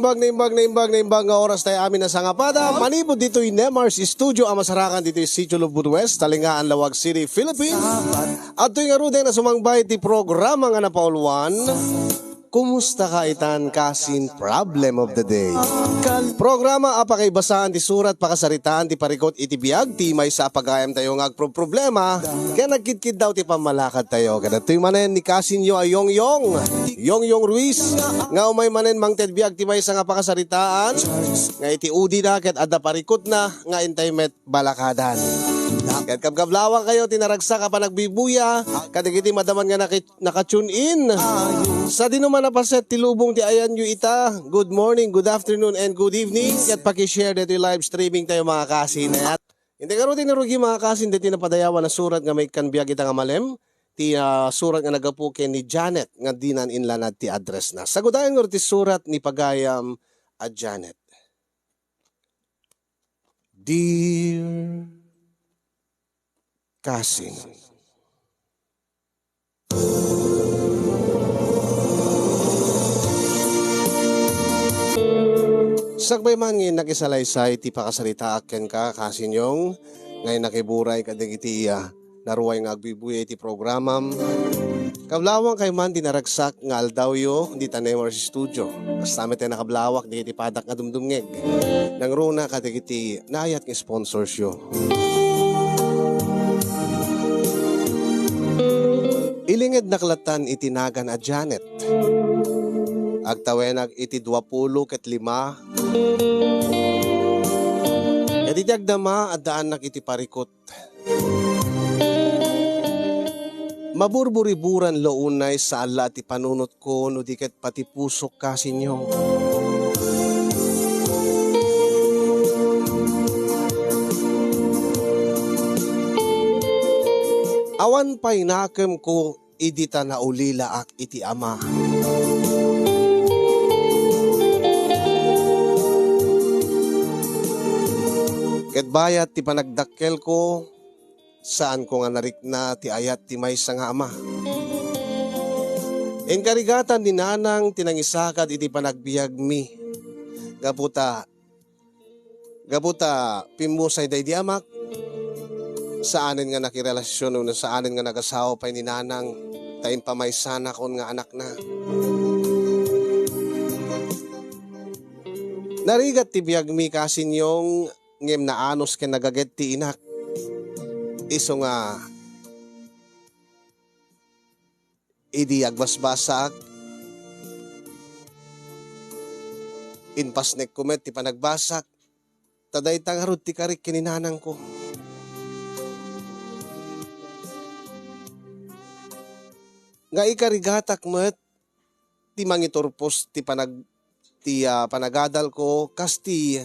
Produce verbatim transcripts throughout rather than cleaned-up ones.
Naimbag, naimbag, naimbag, naimbag nga oras tayo amin a sangapada. Manipud ditoy Nemar's Studio a masarakan ditoy Sitio Lubud West, Talingaan, Laoag City, Philippines. Adtoy ngaruden a sumangbay ti programa nga napauluan, Kumusta ka itan, kasin? Problem of the day. Programa a pakaibasaan ti surat, pakasaritaan ti parikut iti biag ti maysa a pagayamtayo nga agproproblema ken nagkidkiddaw ti pammalakadtayo. Kadagtoy manen ni kasinyo a Yongyong, Yongyong Ruiz, nga umay manen mangted biag ti maysa nga pakasaritaan nga iti udina ket adda parikutna nga intay met balakadan. Ket kabkablawang kayo ti naragsak a panagbibuya kadagiti madaman nga naki-, naka-tune in. Sadino man a paset ti lubong ti ayanyo ita, good morning, good afternoon, and good evening. Ket paki-share ditoy live streaming tayo, mga kasin. Ket ngaruden ti rugi, mga kasin, ditoy napadayawan a surat nga maikkan biag ita nga malem, ti, ah, surat nga naggapu ken ni Janet nga dinan inlanad ti address na. Sagudayen ngarud ti surat ni pagayam a Janet. Dear kasin. Sakbay man nga nakisalaysay ti pakasaritaak kenka, kasinyong, nga nakiburay kadagiti, ah, naruay nga agbibuya iti programam. Kablawang kay man ti naragsak nga aldawyo dita Nemar's Studio. Kasta met ti nakablawak dagiti padak nga dumdumngeg. Nangruna kadagiti naayat nga sponsorsyo. Ilingednak latan iti nagan a Janet. Agtawenak iti dua pulo ket lima. Ket iti agdama, addaannak iti parikut. Maburburiburan la unay saan la ti panunotko no di ket pati pusok, kasinyong. Awan pay nakemko idi ta naulilaak iti Ama. Ket bayat ti panagdakkelko, saanko nga narikna ti ayat ti maysa nga ama. Inkarigatan ni Nanang ti nangisakad iti panagbiagmi. Gapu ta Gapu ta pimmusay daydi amak, saanen nga nakirelasion wenno saanen nga nagasawa pay ni Nanang, ta impamaysanakon nga anakna. Narigat ti biagmi, kasinyong, ngem naanus ken nagaget ti inak. Isu nga idi agbasbasaak, impasnekko met ti panagbasak, ta dayta ngarud ti karik ken ni nanangko. Nga ikarigatak met ti mangiturpos ti panag-, ti, ah, panagadalko, kas ti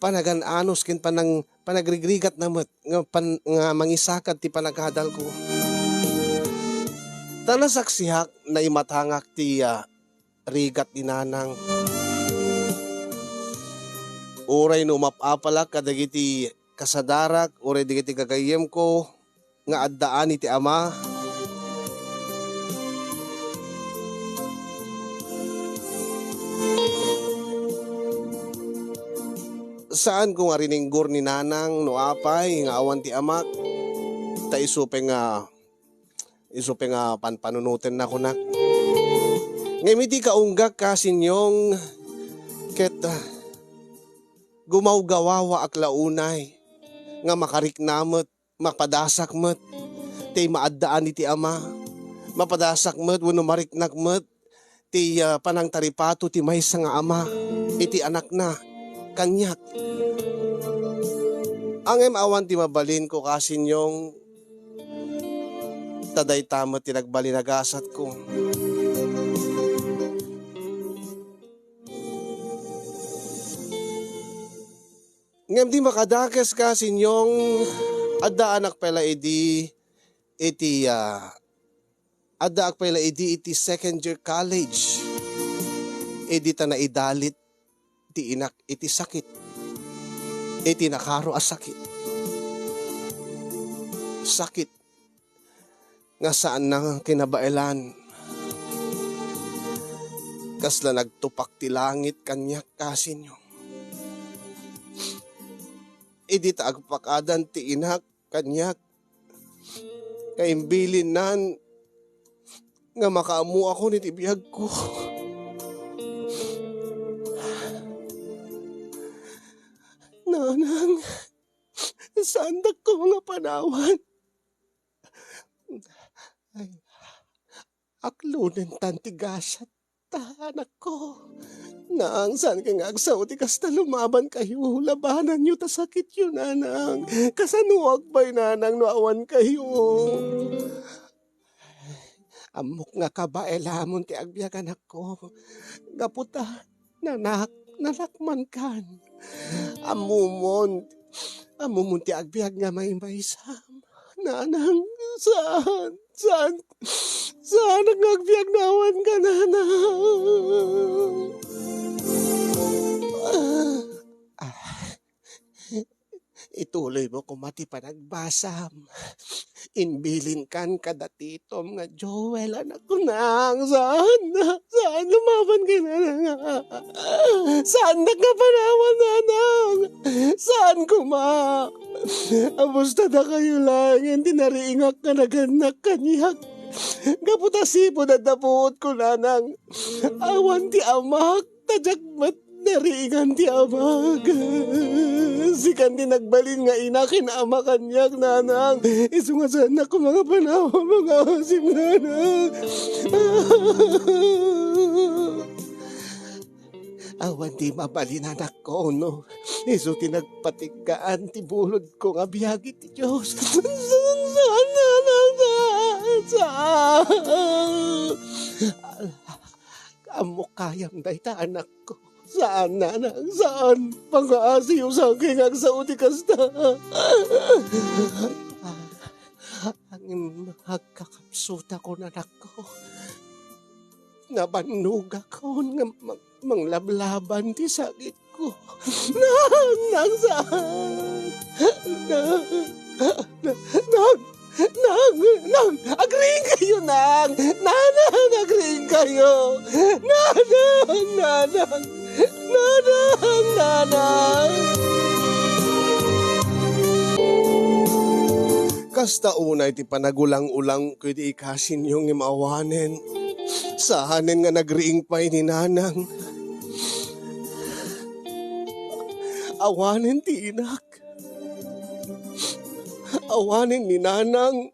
panagan-anus ken panang-, panagrigrigatna met nga pan-, nga mangisakad ti panagadalko. Ta nasaksiak, naimatangak ti, ah, rigat ni Nanang. Uray no umap-apalak kadagiti kasadarak, uray dagiti gagayyemko, nga addaan iti ama. Saanko nga rininggor ni nanang no apay nga awan ti amak, ta isu pay nga, isu pay nga panpanunotenna kunak. Ngem iti kaunggak, kasinyong, ket, ah, gumawgawawaak la unay nga makarikna met, mapadasak met ti maaddaan iti ama. Mapadasak met wenno mariknak met ti, ah, panangtaripato ti maysa nga ama iti anakna kaniak. Ngem awan ti mabalinko, kasinyong, ta dayta met ti nagbalin a gasatko. Ngem di makadakes, kasinyong, addaanak pay la idi iti, ah, addaak pay la idi iti second year college. Idi ta naidalit ti inak iti sakit. Iti nakaro a sakit. Sakit nga saanna nga kinabaelan. kasla nagtupak ti langit kaniak, kasinyo. Idi ta agpakadan ti inak kaniak, kaimbilinnan nga makaammoakon iti biagko. Nanang, saandakon nga panawan. Ay, aklonentan ti gasat ta, anakko. Nang, saan kay nga agsao ti kasta? Lumaban kayo, labanan yo ta sakit yo, nanang. Kasano agpay, nanang, no awan kayo? Ammok nga kabaelamon ti agbiag, anakko. Gapu ta, nanak-, nanakmankan. Ammomon, ammomon ti agbiag nga maymaysam. Nanang, saan, saan, saan nga agbiag no awan ka, nanang. Ah, ah. Ituloy mo koma ti panagbasam. Imbilinkan kada titom nga Joel, anak ko, nang. Saan, saan lumaban kay nanang? Saan nga panawan, nanang? Saan koma? Abusta dakayo laeng ti nariingak nga nagannak kaniak. Gapu ta sipud adda puot ko, nanang. Awan ti amak. Ta diak met nariingan ti amak. Sikan ti nagbalin nga ina ken ama kaniak, nanang. Isu nga saannak koma nga panawan, mga asim, nanang. Awan ti mabalin, anakko, no isu ti nagpatiggaan ti bulodko nga biag iti Dios. Saan, nanang, saan, saan? Ammok gayam dayta, anakko. Saan, nanang, saan. Pangaasiyo, saan kay nga agsao ti kasta. Ngem agkakapsutakon, anakko. Nabannogakon nga mang-, manglablaban ti sakitko. Nang, nang, saan? Nang, nang, nang, nang, nang, agriing kayo, nang! Nanang, agriing kayo! Nanang, nanang! Nanang, nanang! Kasta unay ti panagulang-ulangko iti ikasinyo, ngem awanen. Saanen nga nagriing pay ni nanang. Awanen ti inak. Awanen ni nanang.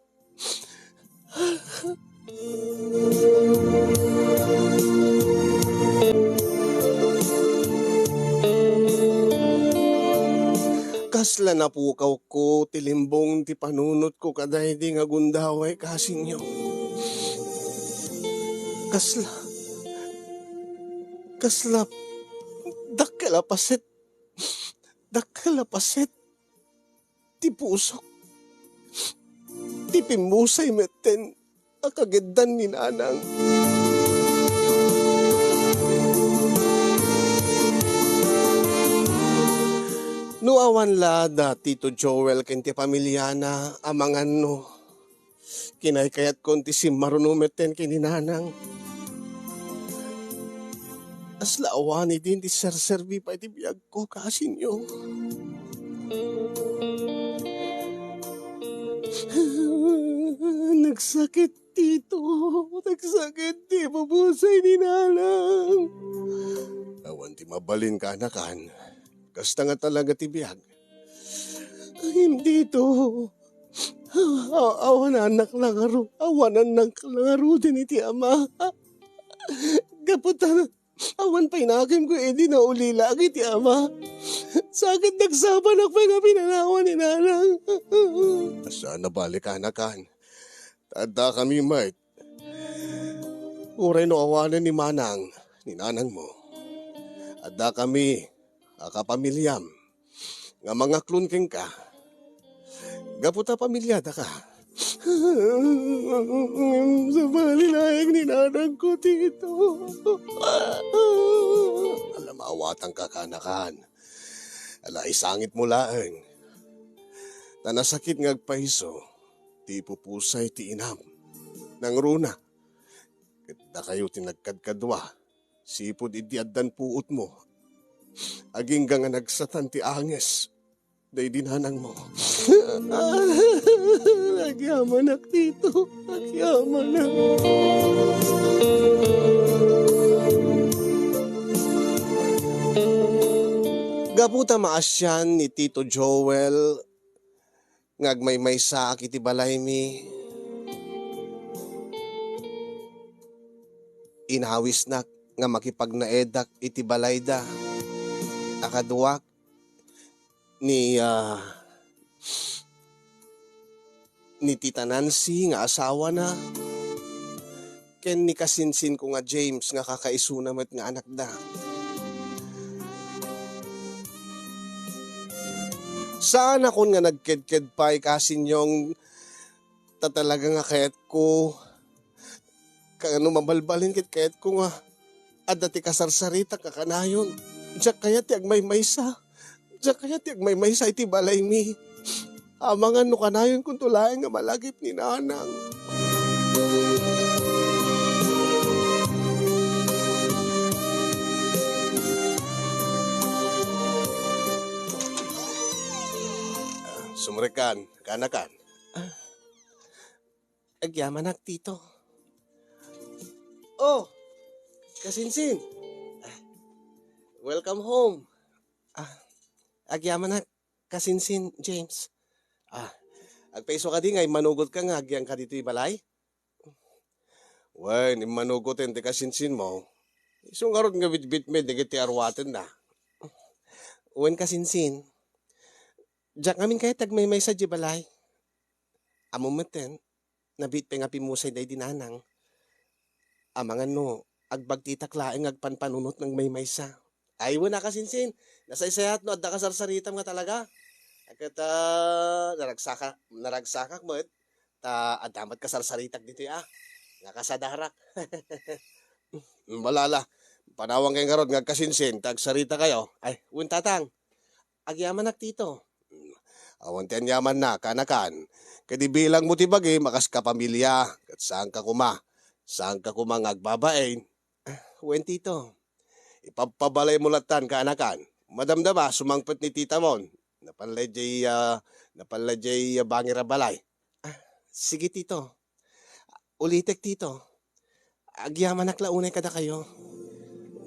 Kasla napukawko ti limbong ti panunotko kadaydi nga gundaway, kasinyo. Kasla, kasla dakkel a paset, dakkel a paset ti pusok, ti pimmusay metten a kageddan ni nanang. No awan la da Tito Joel ken ti pamiliana, amangan no kinaykayatkon ti simmaruno metten ken ni nanang. Kasla awan idin ti serserbi pay ti biagko, kasinyo. Nagsakit, Tito. Nagsakit ti pupusay ni nanang. Awan ti mabalin, kaanakan. Kasta nga talaga ti biag. Ay, Tito. Aw-, awanannak la ngarud, awanannak la ngaruden iti ama. Gapu ta awan pay nakemko idi naulila iti ama. Sakit nagsabanak pay nga pinanawan ni nanang. Saan a bale, kaanakan. Ta addakami met. Uray no awanen ni manang, ni nanangmo. Addakami a kapamiliam nga mangaklon kenka. Gapu ta pamiliadaka. Sabali laeng ni nanangko, Tito. Ala, maawatanka, kaanakan. Ala, isangitmo laeng. Ta nasakit nga agpayso ti ipupusay ti inam. Nangruna, ket dakayo ti nagkadkadua. sipud idi addan puotmo, agingga nga nagsatan ti anges daydi nanangmo. Agyamanak, Tito. Agyamanak. Gapu ta maasian ni Tito Joel nga agmaymaysaak iti balaymi, inawisnak nga makipagnaedak iti balayda a kaduak ni, ah, ni Tita Nancy nga asawana ken ni kasinsinko nga James nga kakaisuna met nga anakda. Saanakon nga nagkedked pay, kasinyong, ta talaga nga kayatko, kano mabalbalin ket kayatko nga adda ti kasarsaritak a kanayon. Diak kayat ti agmaymaysa. Diak kayat ti agmaymaysa iti balaymi. Amangan no kanayonkonto laeng nga malagip ni Nanang. Sumrekan, kaanakan. Agyamanak, Tito. Oh, kasinsin. Ah, welcome home. Ah, agyamanak, kasinsin, James. Ah, agpayso kadi nga immanugotka nga agyanka ditoy balay? Wen, immanugoten ti kasinsinmo. Isu ngarud nga bitbitmi dagiti aruatenna. Wen, kasinsin. Diak ngamin kayat ti agmaymaysa idiay balay. Ammom metten, nabiit pay nga pimmusay daydi Nanang. Amangan no agbagtitak laeng nga agpanpanunot nga agmaymaysa. Ay, wen a, kasinsin, nasaysayaat no adda kasarsaritam nga talaga. Ket, ah, naragsaka-, naragsakak met, ta adda met kasarsaritak ditoy, ah, nga kasadarak. Malala, panawankayo ngarud nga agkasinsin, ta agsaritakayo. Ay, wen, Tatang, agyamanak, Tito. Awan ti anyamanna, kaanakan. Ket ibilangmo ti bagim a kas kapamilya, ket saanka koma, saanka koma nga agbabain. Wen, Tito. Ipabpabalaymo lattan, kaanakan. Madamdama, sumangpet ni titamon. Napan la idiay, ah, napan la idiay, ah, bangir a balay. Ah, sige, Tito. Ulitek, Tito. Agyamanak la unay kadakayo.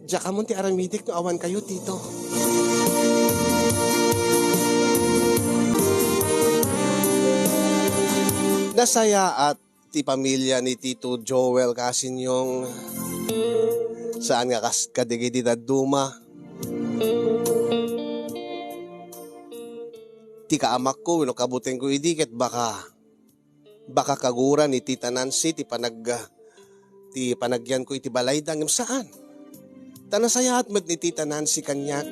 Diak ammon ti aramidek no awankayo, Tito. Nasayaat ti pamilya ni Tito Joel, kasinyong. Saan nga kas-, kadagiti dadduma. Ti kaamakko wenno kabutengko idi ket baka baka kagura ni Tita Nancy ti panag-, ti panagyanko iti balayda, ngem saan. Ta nasayaat met ni Tita Nancy kaniak.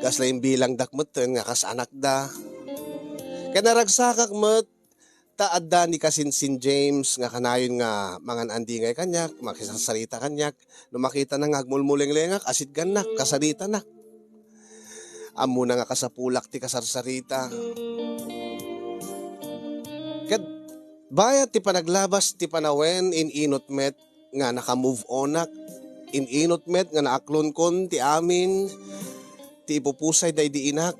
Kasla imbilangdak metten nga kas anakda. Ket naragsakak met ta adda ni kasinsin James nga kanayon nga mangan-andingay kaniak, makisarsarita kaniak. No makitana nga agmulmulenglengak, asitgannak, kasaritanak. Ammona nga kasapulak ti kasarsarita. Ket bayat ti panaglabas ti panawen, in-inut met nga naka-move onak. In-inut met nga naaklonkon ti amin ti ipupusay daydi inak.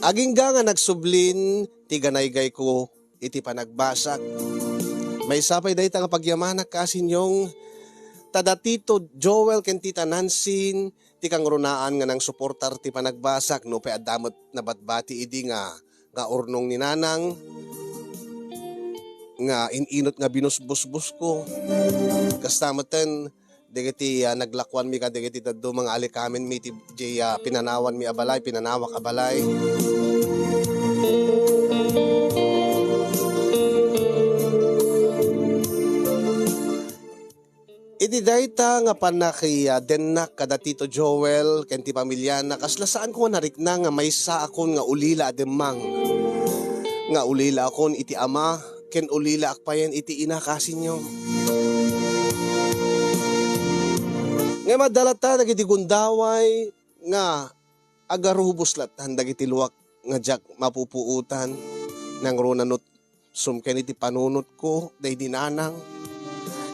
Agingga nga nagsublin ti ganaygayko iti panagbasak. Maysa pay dayta nga pagyamanak, kasinyong, ta da Tito Joel ken Tita Nancy ti kangrunaan nga nangsuportar ti panagbasak, nupay adda met nabatbati idi nga, nga urnong ni Nanang, nga in-inut nga binusbusbusko. Kasta metten, dagiti, ah, naglakuanmi kadagiti dadduma nga alikamenmi iti, iti, ah, pinanawanmi a balay, pinanawak a balay. Iti dayta nga pannaki-, ah, dennak kada Tito Joel ken ti pamilyana, kasla saanko nga narikna nga maysaakon nga ulila a demmang, nga ulilaakon iti ama, ken ulilaak payen iti ina, kasinyo. Ngem adda latta dagiti gundaway nga agarubos lattan dagiti luak nga diak mapupuotan, nangruna no sumken iti panunotko daydi Nanang.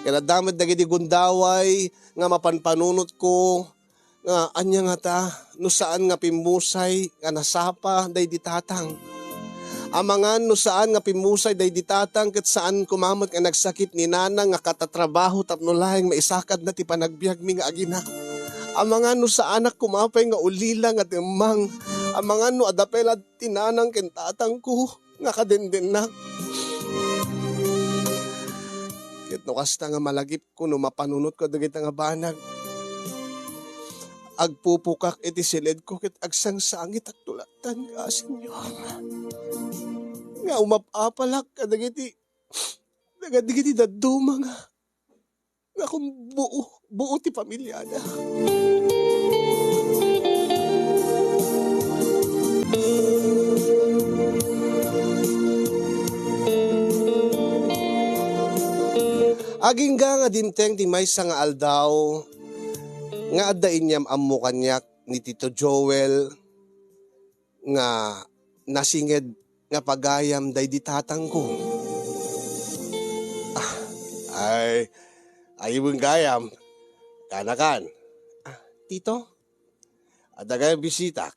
Ken adda met dagiti gundaway nga mapanpanunotko nga ania ngata no saan nga pimmusay nga nasapa daydi tatang. Amangan no saan nga pimmusay daydi tatang ket saan koma met nga nagsakit ni nanang nga katatrabaho tapno laeng maisakadna ti panagbiagmi nga agina. Amangan no saanak koma pay nga ulila nga timmang. Amangan no adda pay la ti nanang ken tatangko nga kadendennak. Ket no kasta nga malagipko no mapanunotko dagita nga banag, agpupukak iti siledko ket agsangsangitak tulatan ka, Señor, nga umap-apalak kadagiti, kadagiti dadduma nga, nga kun buo, buo ti pamiliana. Agingga nga dimteng ti maysa nga aldaw nga adda inyam-ammo kaniak ni Tito Joel nga nasinged nga pagayam daydi tatangko. Ah, ay, aywen gayam. Kanakan. Ah, Tito? Adda gayam bisitak.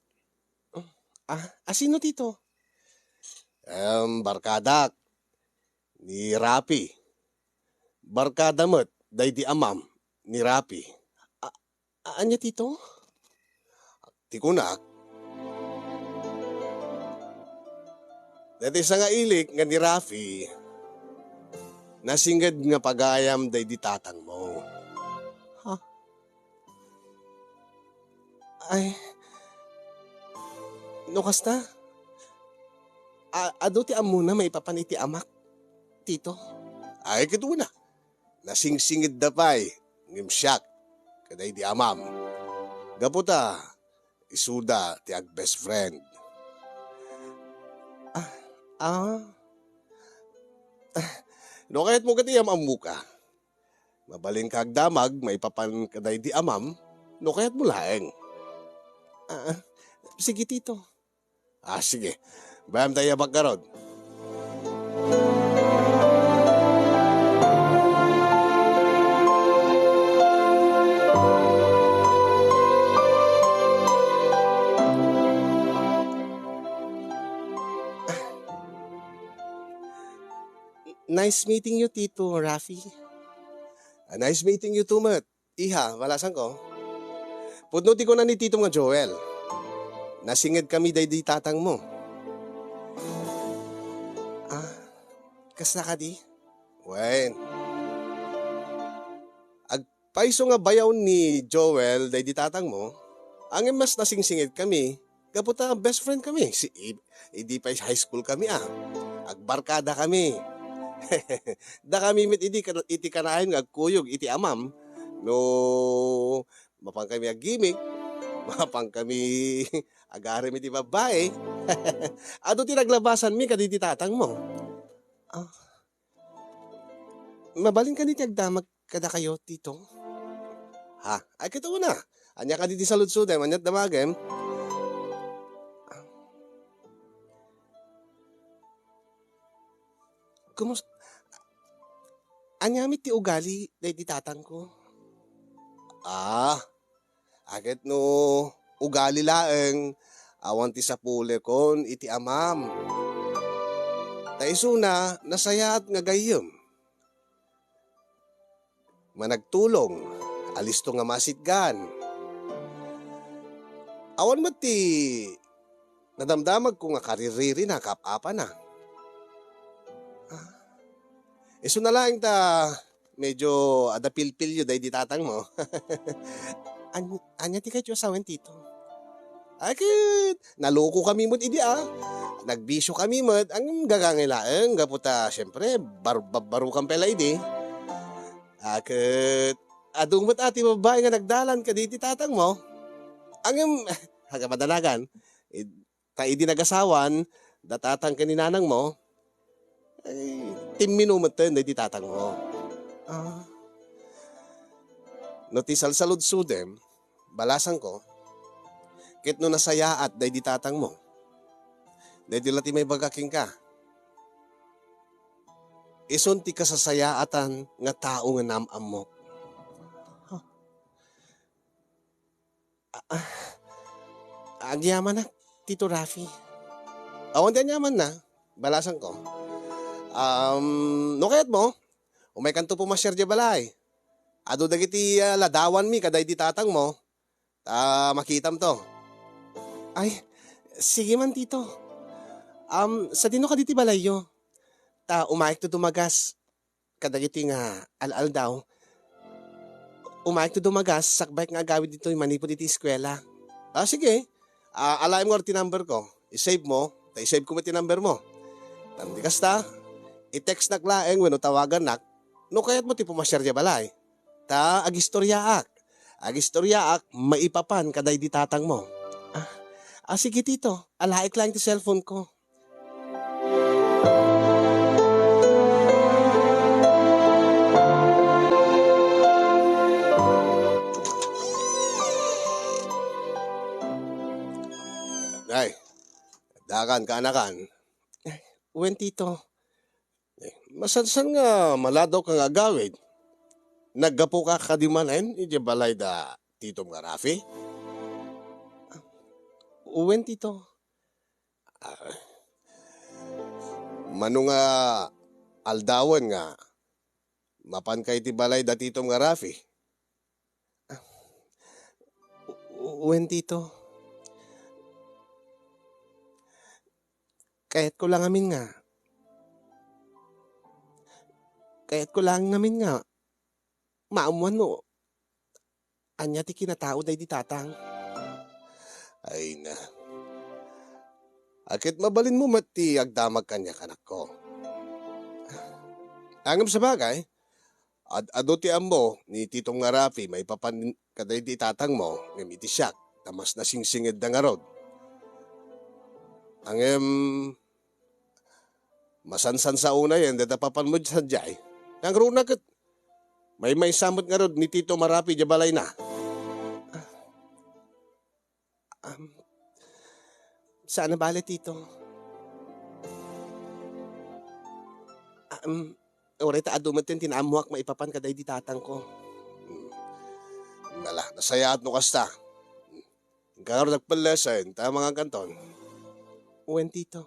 Ah, asino, Tito? Em, barkadak. Ni Rafi. Barkada met daydi amam ni Rafi. A-, a-, ania, Tito? Ti kunak, daytoy sangailik nga ni Rafi, nasinged nga pagayam daydi tatangmo. Ha? Ay, no kasta, a-, adu ti ammona maipapan iti amak, Tito. Ay, ket una, nasingsingedda pay, ngem siak, kadaydi amam. Gapu ta, isuda ti ag-best friend. Ah, ah. Ah, no kayatmo ket iyam-ammoka. Mabalinka agdamag maipapan kadaydi amam, no kayatmo laeng. Ah, ah. Sige, Tito. Ah, sige. Bayam ta iyabak garud. Nice meeting you, Tito Rafi. Ah, nice meeting you too, met. Iha, balasanko. Pudno ti kuna ni Tito nga Joel. Nasinged kami daydi tatangmo. Ah, kasta kadi? Wen. Agpayso nga bayaw ni Joel daydi tatangmo, ngem mas nasingsinged kami, gapu ta best friend kami. Si, i-, idi pay high school kami, ah. Agbarkada kami. Da kami met idi kan-, iti kanayon nga agkuyog iti amam, no mapan kami aggimik, mapan kami agarem iti babbai. Adu ti naglabasanmi kaditi tatangmo. Ah. Mabalin kadi ti agdamag kadakayo, Tito? Ha? Ay, ket una. Ania kadi ti saludsodem? Ania't damagem? Kumus-, ania met ti ugali daydi tatangko? Ah, a ket no ugali laeng, awan ti sapulekon iti amam. Ta isuna, nasayaat nga gayyem. Managtulong, alisto nga masitgan. Awan met ti nadamdamagko nga kariririna, kaap-apana. Ah, isuna laeng ta medyo adda pilpilyo daydi tatangmo. An-, ania ti kayatyo a sawen, Tito? Ay, ket naloko kami met idi, ah. Nagbisyo kami met, ngem gagangay laeng, gapu ta, siyempre, bar-, babbarukan pay la idi. Ah, ket adu met a ti babbai nga nagdalan kaditi tatangmo. Ngem, agapadanagan, id-, ta idi nagasawan, da tatang ken ni nanangmo, ay, timmino metten daydi tatangmo. Ah. No ti salsaludsodem, balasangko, ket no nasayaat daydi tatangmo, daydi la ti maibaga kenka. Isun ti kasasayaatan nga tao nga naam-ammok. Ah, ah, agyamanak, Tito Rafi. Awan ti anyamanna, balasanko. Um, no kayatmo, umaykanto pumasiar diay balay. Adu dagiti, ah, ladawanmi kadagiti tatangmo, ta makitamto. Ay, sige man, Tito. Um, sadino kadi ti balayyo? Ta umayakto dumagas kadagiti nga al-aldaw. Umayakto dumagas sakbay nga agawid ditoy manipud iti eskuela. Ah, sige. Ah, alaem ngarud ti number ko. I-save mo, ta i-save ko met ti number mo. Tan di kasta, i-text nak laeng wenno tawagan nak no kayatmo ti pumasiar diay balay. Ta agistoriaak. Agistoriaak maipapan kadagiti tatangmo. Ah, ah, sige, Tito. Alaek laeng ti cellphone ko. Ay, dakan, kaanakan. Ay, wen, Tito. Eh, masansan nga maladawka nga agawid. Naggapuka kadi manen idiay balay da Titom nga Rafi? Wen, Tito. Ah, mano nga aldawen nga mapanka iti balay da Titom nga Rafi? Wen, Tito. Kayatko lang amin nga, kayatko lang amin nga maammuan no ania ti kinatao daydi tatang. Ay na. Ket mabalinmo met ti agdamag kaniak, anakko. Ngem sabagay, ad-adu ti ammo ni Titom nga Rafi maipapan kadaydi tatangmo, ngem iti siak, ta mas nasingsingedda ngarud. Ngem, masansan sa unayen dayta papanmo sadiay. Nangruna ket maymaysa met ngarud ni Titom a Rafi idiay balayna. Um, saan a bale, Tito. Um, uray ta adu met ti naammoak maipapan kadaydi tatangko. Hmm. Ala, nasayaat no kasta. Inka ngarud agpellesen, ta mangankanton. Wen, Tito.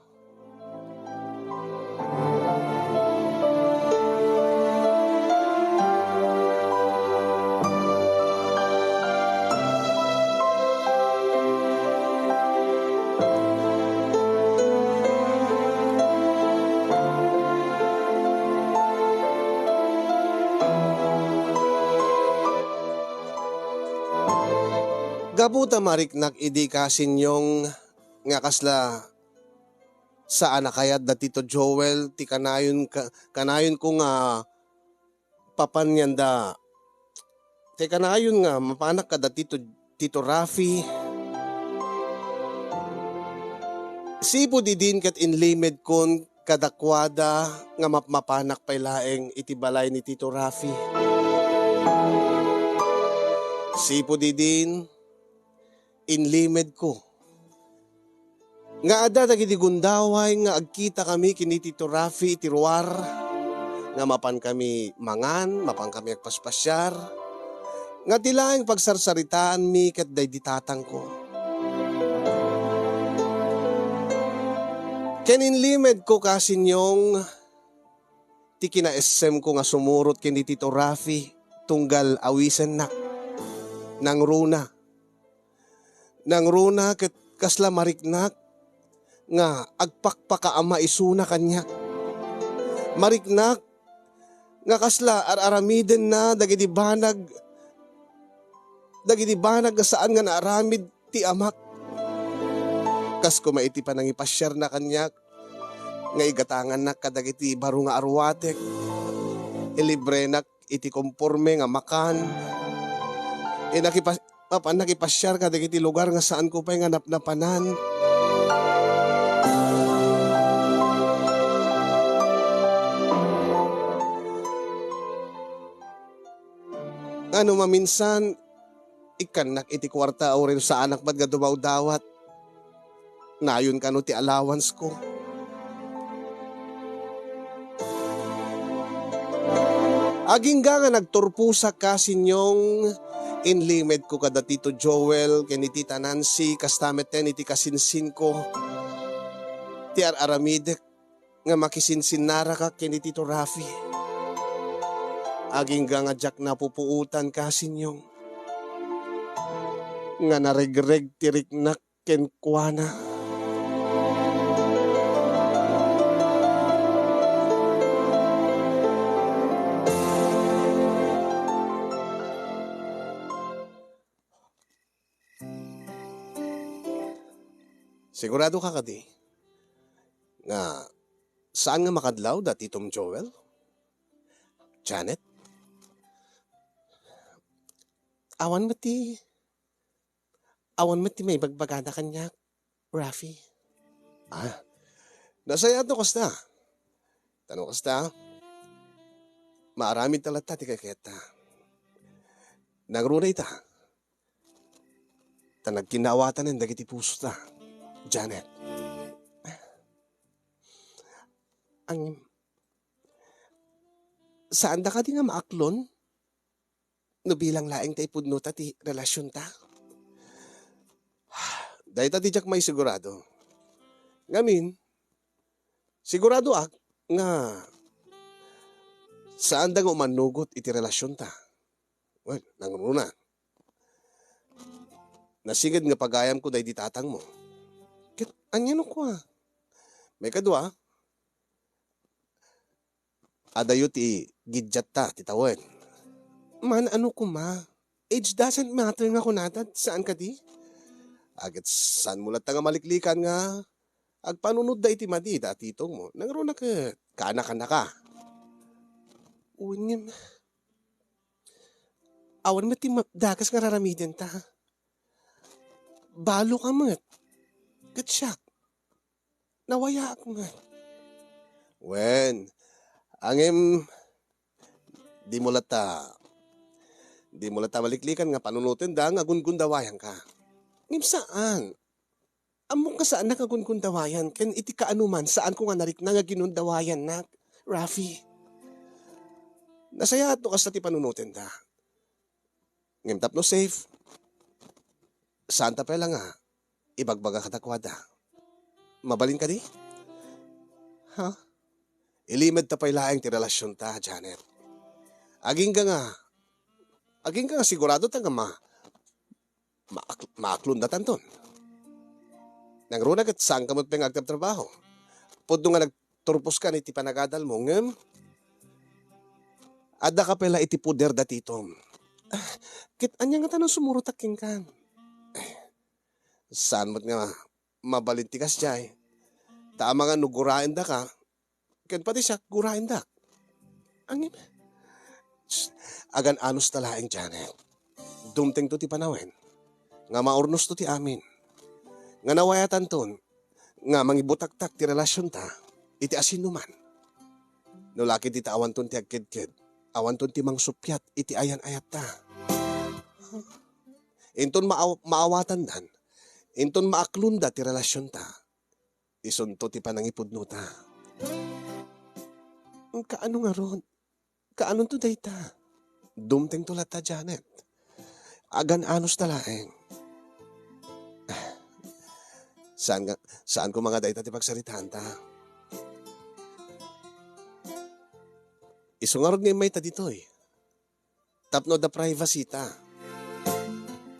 Gapu ta mariknak idi kasinyong nga kasla saan a kayat da Tito Joel ti kanayon ka-, kanayonko nga papan yanda. Ti kanayon nga mapanak kada Tito, Tito Rafi. Sipud idin ket inlimedkon kadakuada nga mapmapanak pay laeng iti balay ni Tito Rafi. Sipud idin, inlimedko nga adda dagiti gundaway nga agkitakami ken ni Tito Rafi iti ruar, nga mapankami mangan, mapankami agpaspasiar, nga ti laeng pagsarsaritaanmi ket daydi tatangko. Ken inlimedko kasinyong ti kinaessemko nga sumurot ken ni Tito Rafi tunggal awisennak. Nangruna. Nangruna ket kasla mariknak nga agpakpakaama isuna kaniak. Mariknak nga kasla ar-aramidenna dagiti banag, dagiti banag nga saan nga naaramid ti amak. Kas koma iti panangipasiarna kaniak, nga igatangannak kadagiti baro nga aruatek. Ilibrenak iti komporme nga makan. Inakipa-, mapan nakipasiar kadagiti lugar nga saanko pay nga napnapanan. Nga no maminsan, ikkannak iti kuarta, uray no saanak met nga dumawdawat. Nayon kano ti allowance ko. Agingga nga nagturposak ka, Sinyong, inlimedko kada Tito Joel ken ni Tita Nancy, kasta metten iti kasinsinko ti ar-aramidek nga makisinsinnarakak ken ni Tito Rafi. Agingga nga diak napupuotan ka, Sinyong, nga naregreg ti riknak kenkuana. Sigurado ka kadi nga saan nga makadlaw da Titom Joel? Janet? Awan met ti Awan met ti maibagbagada kaniak, Rafi. Ah, nasayaat no kasta. Ta no kasta, maaramidta latta ti kaykayatta. Nangruna ita, ta nagkinnaawatanen dagiti pusota, Janet. Ang, saanda kadi nga maaklon? No bilang laeng ta ipudnota ti relasionta? Dayta ti diak maisigurado. Ngamin, siguradoak nga saanda nga umanugot iti relasionta. Well, nangruna. Nasinged nga pagayamko daydi tatangmo. Ket ania no kua? Maikadua, adayo ti giddiatta ti tawen. Man, ano koma? Age doesn't matter nga kunata, saan kadi? Aget saanmo latta nga maliklikan nga agpanunotda iti madi da titongmo. Nangruna ket kaanakannaka. Wen ngem, awan met ti ma-, dakes nga raramidenta. Balo ka met. Ket siak, nawayaak met. Wen, ngem, dimo latta, dimo latta maliklikan nga panunotenda nga gungundawayanka. Ngem saan. Ammok nga saannak nga gungundawayan, ken iti kaanoman, saanko nga narikna nga ginundawayannak, Rafi. Nasayaat no kasta ti panunotenda. Ngem tapno safe, saanta pay la nga ibagbaga kadakuada. Mabalin kadi? Ha? Ilimedta pay laeng ti relasionta, Janet. Agingga nga, agingga nga sigurado ta nga ma-, maak-, maaklondatanton. Nangruna ket saanka met pay nga agtrabtrabaho. Pudno nga nagturposkan iti panagadalmo, ngem addaka pay la iti poder da titom. Ah, ket ania ngata no sumurotak kenkan? Saan met nga mabalin ti kasdiay? Ta amangan no guraendaka, ken pati siak, guraendak. Ngem, agan-anos ta laeng, Janet. Dumtengto ti panawen nga maurnosto ti amin. Nga nawayatanton nga mangibutaktak ti relasionta iti asinoman. No la ket dita awanton ti agkedked, awanton ti mangsuppiat iti ayan-ayatta. Inton maaw-, maawatandan, inton maaklonda ti relasionta, isunto ti panangipudnota. Kaano ngarud? Kaanonto dayta? Dumtengto latta, Janet. Agan-anos ta laeng. Saan nga, saan ko nga dayta ti pagsaritaanta? Isu ngarud nga immayta ditoy. Tapno adda privacy ta.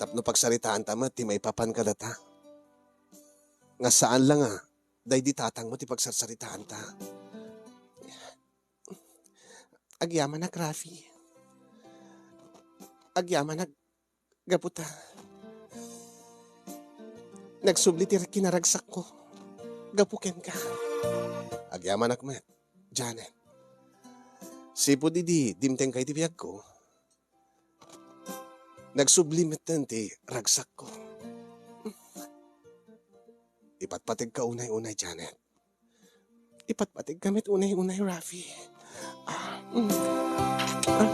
Tapno pagsaritaanta met ti maipapan kadata. Nga saan la nga, daydi tatangmo ti pagsarsaritaanta. Agyamanak, Rafi. Agyamanak, gapu ta nagsubli ti kinaragsakko gapu kenka. Agyamanak met, Janet. Sipud idi dimtengka iti biagko, nagsubli metten ti ragsakko. Ipatpategka unay-unay, Janet. Ipatpategka met unay-unay, Rafi. Ah, mm. Ah.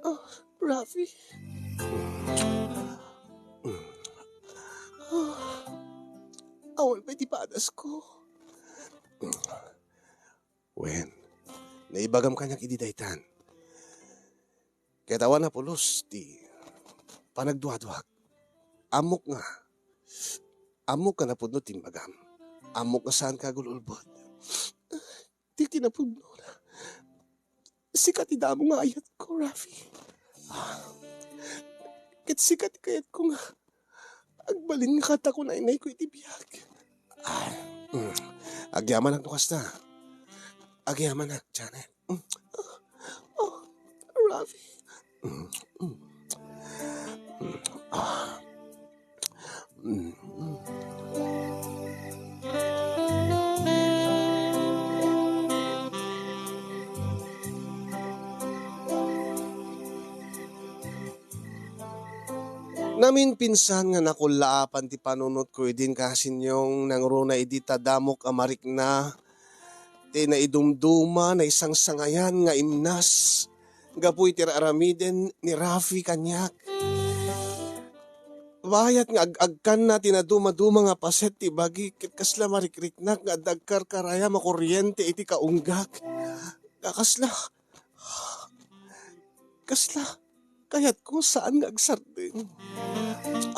Ah, Rafi. Ah, ah. Awan pay ti padasko. Wen, naibagam kaniak idi daytan. Ket awan a pulos ti panagduaduak. Ammok nga, ammok nga napudno ti imbagam. Ammok nga saanka agul-ulbod. Ti kinapudnona, sika ti damo nga ayatko, Rafi. Ah, ket sika ti kayatko nga agbalin nga kasta ko naynayko iti biag. Ah, mm. Agyamanak no kasta. Agyamanak, Janet. Mm. Oh, Rafi. Mm, mm. Mm. Ah. Mm, mm. Naminpinsan nga nakullaapan ti panunotko idin kasinyong nangruna idi ta damok a marikna ti naidumduma, naisangsangayan nga imnas gapu iti ar-aramiden ni Rafi kaniak. Bayat nga ag-agkanna ti nadumaduma nga paset ti bagi ket kasla marikriknak nga adda agkarkarayam a koriente iti kaunggak. Nga kasla, kasla, kayatko saan nga agsardeng.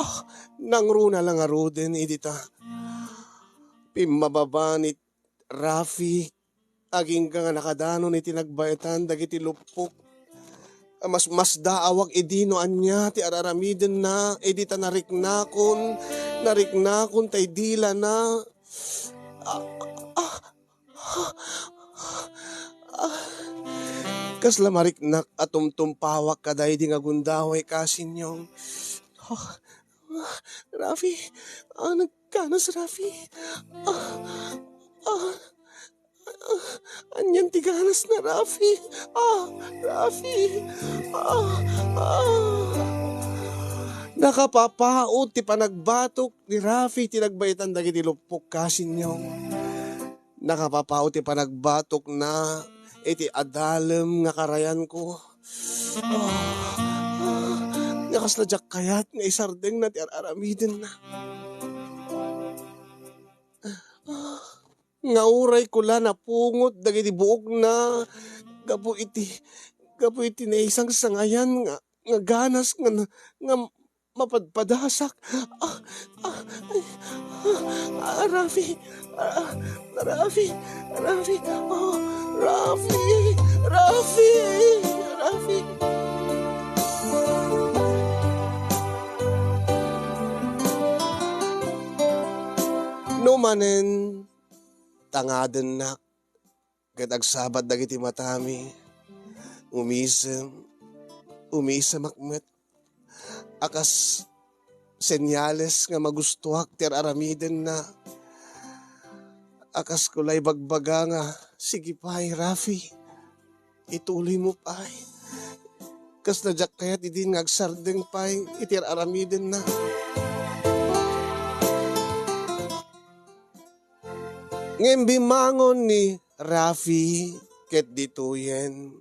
Ah, nangruna la ngaruden idi ta pimmababa ni Rafi, agingga nga nakadanon iti nagbaetan dagiti luppok. Masmasdaawak idi no ania ti ar-aramidenna, idi ta nariknakon, nariknakon tay dilana. Ah, ah, ah. Kasla mariknak a tumtumpawak kadaydi nga gundaway kasinyong. Ah, ah, Rafi, ah, nagganas, Rafi. Ah, ah. Ah, anian ti ganasna, Rafi? Ah, Rafi. Ah, ah. Nakapapaut ti panagbatok ni Rafi ti nagbaetan dagiti luppok kasinyong. Nakapapaut ti panagbatokna iti adalem nga karayanko. Ah, ah. Nga kasla diak kayat nga isardengna ti ar-aramidenna. Ah. Nga urayko la napungot dagiti buokna gapu iti, gapu iti naisangsangayan nga, nga ganas nga, nga mapadpadasak. Ah, ah, ay, ah, ah, Rafi, ah, Rafi, Rafi, oh, Rafi, Rafi, Rafi. No manen, tangadennak, ket agsabat dagiti matami. Umisem, umisemak met a kas senyales nga magustoak ti ar-aramidenna. A kas kula ibagbaga nga, "Sige pay, Rafi, ituloymo pay." Kasla diak kayat idin nga agsardeng pay iti ar-aramidenna. Ngem bimmangon ni Rafi ket ditoyen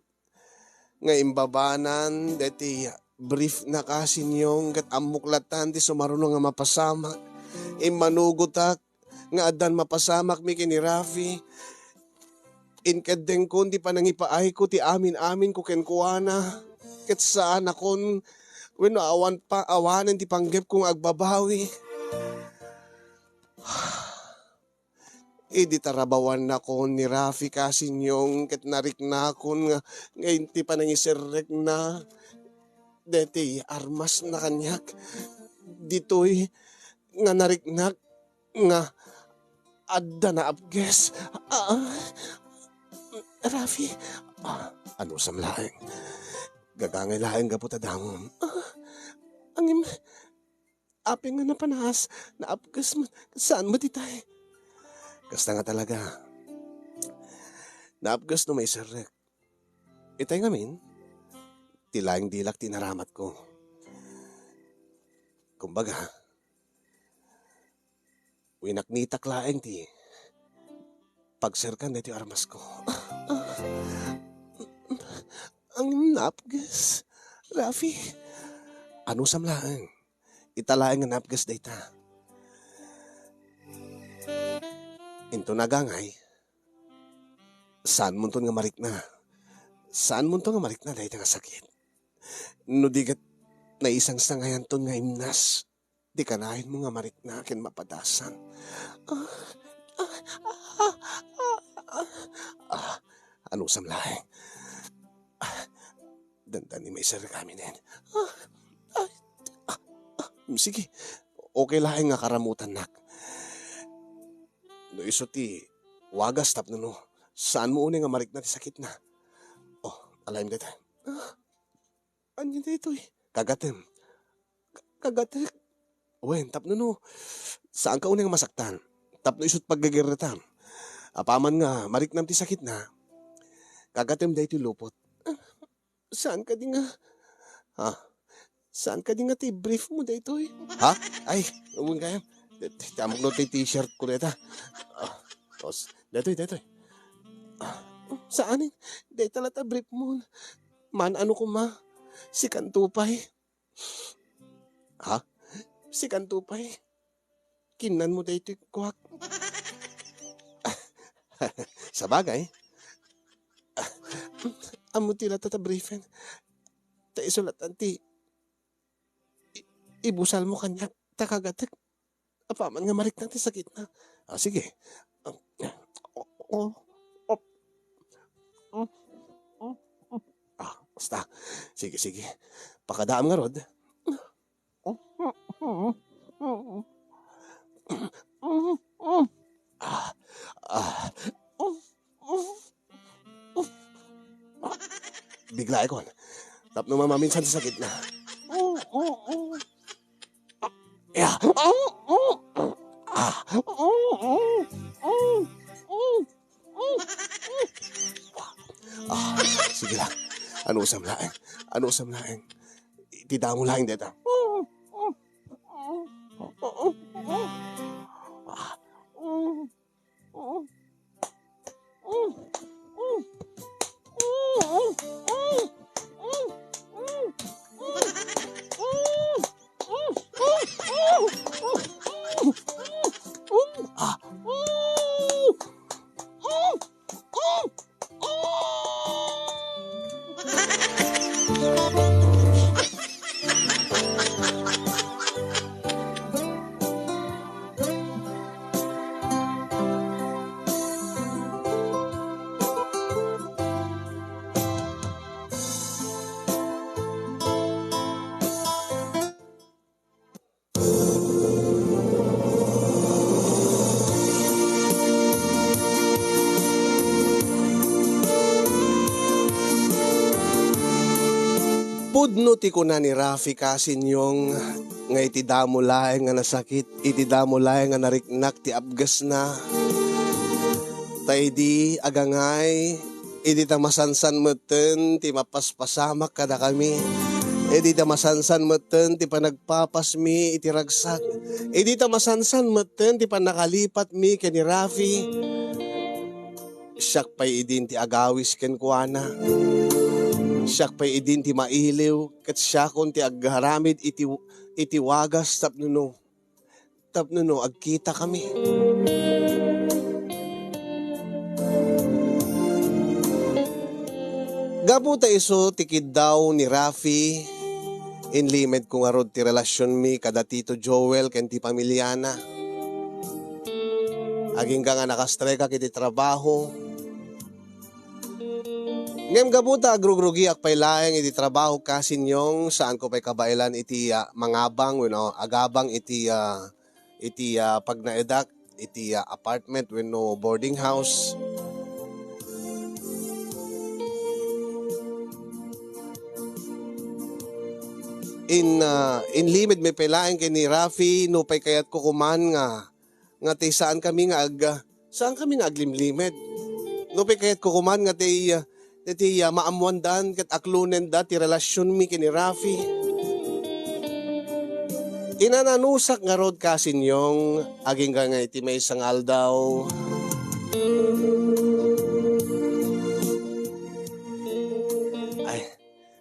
nga imbabanan daytoy briefna kasinyong ket ammok latta ti sumaruno nga mapasamak. Immanugotak nga addan mapasamakmi ken ni Rafi. Inkeddengkon ti panangipaayko ti amin-aminko kenkuana ket saanakon wenno awan pa, awanen ti panggepko nga agbabawi. Idi tarabawannakon ni Rafi kasinyong ket nariknakon nga, nga inti panangiserrekna daytoy armasna kaniak. Ditoy nga nariknak nga adda naapges. Ah, Rafi. Ah, anusam laeng. Gagangay laeng gapu ta dangom. Ah, ngem, apay nga napanaas, naapges met, saan met itay? Kasta nga talaga. Naapges no maiserrek. Itay ngamin, ti laeng dilak ti inaramatko. Kumbaga, winaknitak laeng ti pagserkan daytoy armasko. Ang napges, Rafi. Anusam laeng. Ita laeng nga napges dayta. Inton agangay, saanmonton nga marikna. Saanmonto nga marikna dayta nga sakit. No di ket naisangsangayanton nga imnas, di kanayon mo nga marikna ken mapadasan. Ah, ah, ah, ah, ah. Ah, anusam laeng. Ah, dandani maiserrek amin. Ah, ah, ah, ah. Sige, okay laeng nga karamutannak. No isu ti wagas tapno no, saanmo unay nga marikna ti sakitna. Oh, alayem dayta. Ah, ania daytoy? Kagatem. Ka-, kagatek. Wen, tapno no, saanka unay nga masaktan. Tapno isu't paggegerretam. Apaman nga mariknam ti sakitna, kagatem daytoy lupot. Ah, saan kadi nga, ah, saan kadi nga ti brief mo daytoy? Ha? Ay, wen gayam. Ti, ti, ti amok no ti t-shirt ko dayta. Ah, os, daytoy, daytoy. Ah, saan eh? Dayta latta brief mo. Man, ano ko ma? Sikanto pay. Ha? Sikanto pay. Kinnanmo daytoy kuak. Sabagay. Ammo ti latta ta briefen. Ta isu latta ti i-, ibusalmo kaniak ta kagatek. Apaman nga marikna ti sakitna. Ah, sige. Ah, oh, oh, oh. Ah, basta. Sige, sige. Pakadaam ngarud. Ah, ah. Biglaekon. Tapno mamaminsan ti sakitna. Ya. Ah. Ah, sige lang. Anusam laeng. Anusam laeng. Iti damo laeng dayta. Ah. Ah. Pudno ti kuna ni Rafi Kasinyong nga iti damo laeng nga nasakit, iti damo laeng nga nariknak ti apgesna. Ta idi agangay, idi ta masansan metten ti mapaspasamak kadakami, idi ta masansan metten ti panagpapasmi iti ragsak, idi ta masansan metten ti pannakalipatmi ken ni Rafi, siak pay idin ti agawis kenkuana. Siak pay idin ti mailiw, ket siakon ti agaramid iti, iti wagas tapno no, tapno no agkitakami. Gapu ta isu ti kiddaw ni Rafi, inlimedko ngarud ti relasionmi kada Tito Joel ken ti pamiliana. Agingga nga nakastrikak iti trabaho. Ngem gapu ta agrugrugiak pay laeng iti trabaho, Kasinyong, saanko pay kabaelan iti, ah, mangabang wenno agabang iti, ah, iti, ah, pagnaedak iti, ah, apartment wenno boarding house. In, ah, inlimedmi pay laeng ken ni Rafi, no pay kayatko koman nga, nga ti saankami nga ag-, saankami nga aglimlimed. No pay kayatko koman nga ti, ah, ti, ah, maammoandan ket aklonenda ti relasionmi ken ni Rafi. Inananusak ngarud, Kasinyong, agingga nga iti maysa nga aldaw. Ay,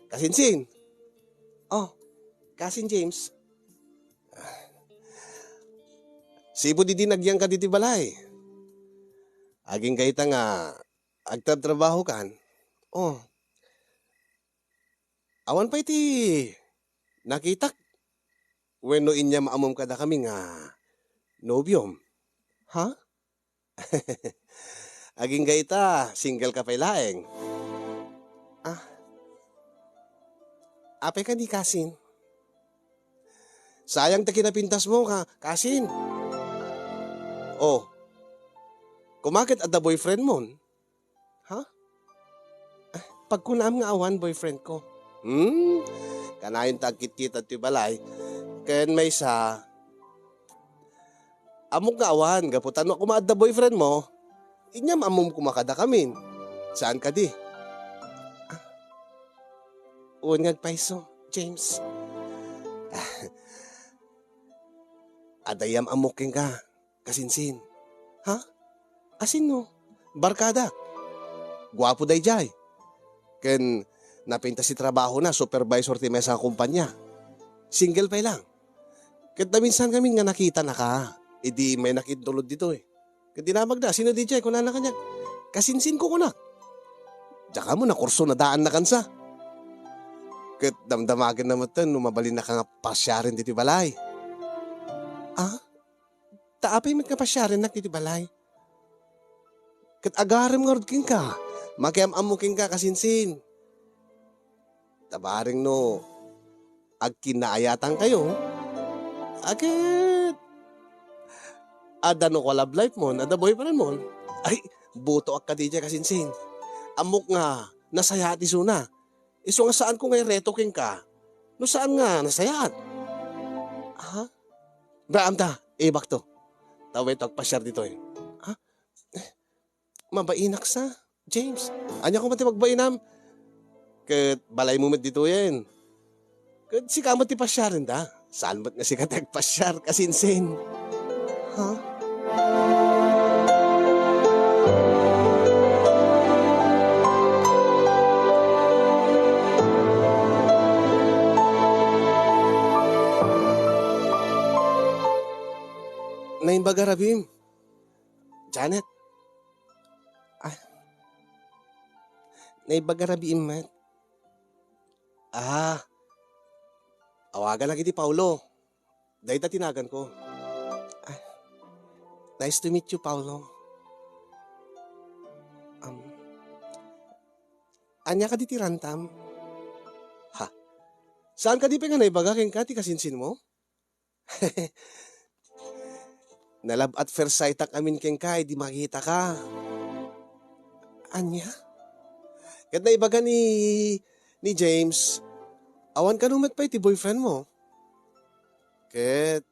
Kasinsin. Oh, Kasin James. Sipud idi nagyangka diti balay. Agingga ita nga agtrabtrabahokan. Oh. Awan pay ti nakitak wenno inyam-ammom kadakami nga nobiom. Ha? Agingga ita, single ka pay laeng. Ah. Apay kadi, kasin? Sayang ti kinapintasmo, ka-, kasin. Oh. Koma ket adda boyfriendmon? Ha? Ah, pagkunaam nga awan boyfriendko. Hmm? Kanayon ta agkitkita ti balay. Ken maysa, ammok nga awan, gapu ta no koma adda boyfriendmo, inyam-ammom koma kadakamin. Saan kadi? Ah, wen nga agpayso, James. Ah, adda inyam-ammok kenka, kasinsin. Ha? Asino? Barkadak. Guapo daydiay. Ken napintas ti trabahona, supervisor ti maysa nga kompania. Single pay lang. Ket naminsan ngamin nga nakitanaka, idi maynak intulod ditoy. Ket dinamagda, "Sino daydiay?" kunana kaniak. "Kasinsinko," kunak. "Diak ammo, nakurso, nadaanna kansa." Ket damdamagenna metten no mabalinnaka nga pasiaren ditoy balay. Ah? Ta apay met nga pasiarennak ditoy balay? Ket agarem ngarud kenka, makiam-ammo kenka, kasinsin. Ta bareng no agkinnaayatangkayo, a ket adda no kua love life mon, adda boyfriend mon. Ay, butoak kadi diay, kasinsin. Ammok nga nasayaat isuna. Isu nga saanko nga ireto kenka no saan nga nasayaat. Ha? Raamda, ibakto. Ta way to agpasiar ditoy. Ha? Mabainak sa, James. Ania koma ti pagbainam? Ket balaymo met ditoyen. Ket sika met ti pasiarenda. Saan met nga sika ti agpasiar, kasinsin? Ha? Naimbag a rabiim, Janet. Ah, naimbag a rabiim met. Ah, awaganak iti Paulo. Dayta ti naganko. Ah, nice to meet you, Paulo. Um, ania kadi ti rantam? Ha? Saan kadi pay nga naibaga kenka ti kasinsinmo? Na-love at first sight-ak amin kenka idi makitaka. Ania? Ket naibaga ni, ni James, awan kano met pay ti boyfriendmo. Ket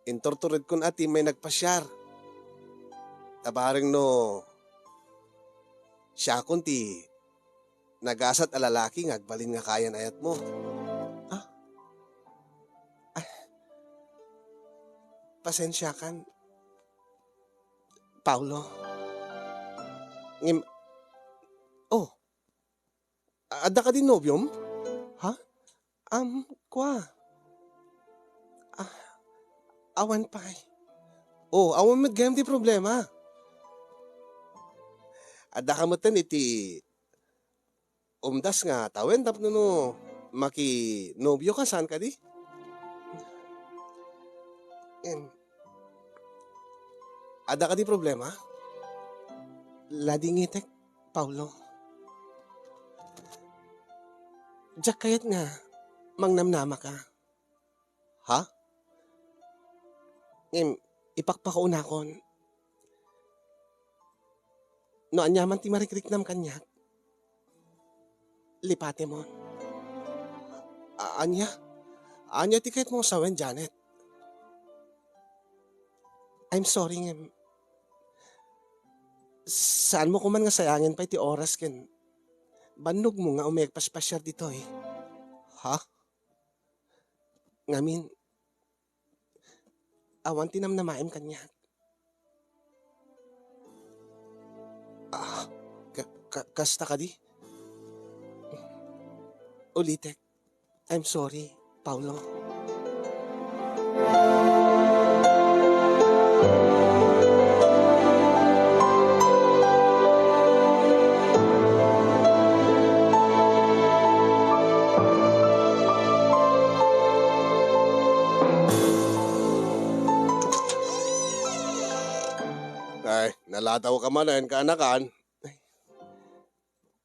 inturturedkon a ti may nagpasiar. Ta bareng no siakon ti nagasat a lalaki nga agbalin nga kayan-ayatmo. Ah? Ah. Pasensiakan, Paulo. Ngem, oh, adda kadi nobiom? Ha? Am, kua. Ah, awan pay. Oh, awan met gayam ti problema. Adda ka metten iti umdas nga tawen tapno no makinobio ka, saan kadi? Em, adda kadi problema? Ladingitek, Paulo. Diak kayat nga mangnamnama ka. Ha? Ngem, ipakpakaunakon. No aniaman ti marikriknam kaniak, lipatemon. A-, ania? Ania ti kayatmo nga sawen, Janet? I'm sorry, ngem saanmo koman nga sayangen pay ti oras ken bannogmo nga umay agpaspasiar ditoy. Ha? Ngamin, awan ti namnamaem kaniak. Ah, ka-, ka-, kasta kadi? Ulitek, I'm sorry, Paulo. Lataw ka manen, kaanakan. Ay,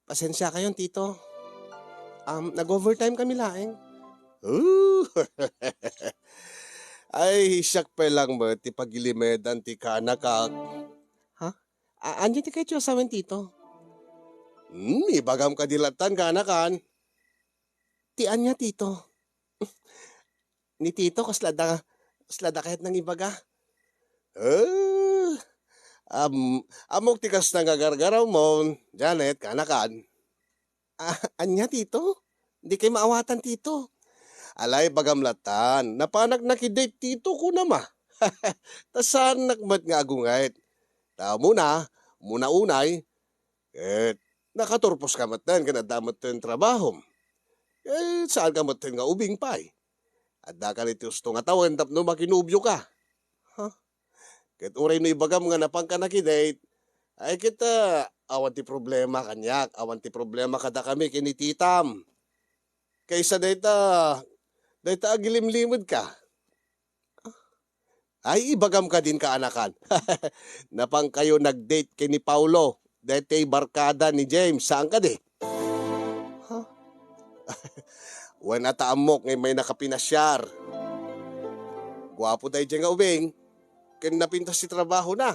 pasensiakayon, Tito. Um, nag-overtime kami laeng. Ooh! Ay, siak pay lang met ti pagilimedan ti kaanakak. Ha? A-, ania ti kayatyo a sawen, Tito? Hmm, ibagam kadi lattan, kaanakan. Ti ania, Tito? Ni Tito, kasla da, kasla da kayat nangibaga? Eh, am-, ammok ti kasta nga gargarawmon, Janet, kaanakan. Ah, ania, Tito? Di kay maawatan, Tito. Alay, bagam latan, napanak nakidate, Tito, kunam a. Ta saannak met nga agunget. Ta muna, muna unay, ket nakaturpos ka met ten, ken adda met ten trabahom. Ket saan ka met ten nga ubing pay. Adda ka iti usto nga tawen tapno makinubio ka. Ha? Ket uray no ibagam nga napan ka nakidate, ay ket, ah, awan ti problema kaniak, awan ti problema kadakami ken ni titam. Kaysa dayta, dayta agilimlimed ka. Ay, ibagam kadin kaanakan. Napan kayo nag-date ken ni Paulo, daytay barkada ni James, saan kadi? Ha? Wen, ata ammok nga immay nakapinasiar. Guapo daydiay nga ubing, ken napintas ti trabahona.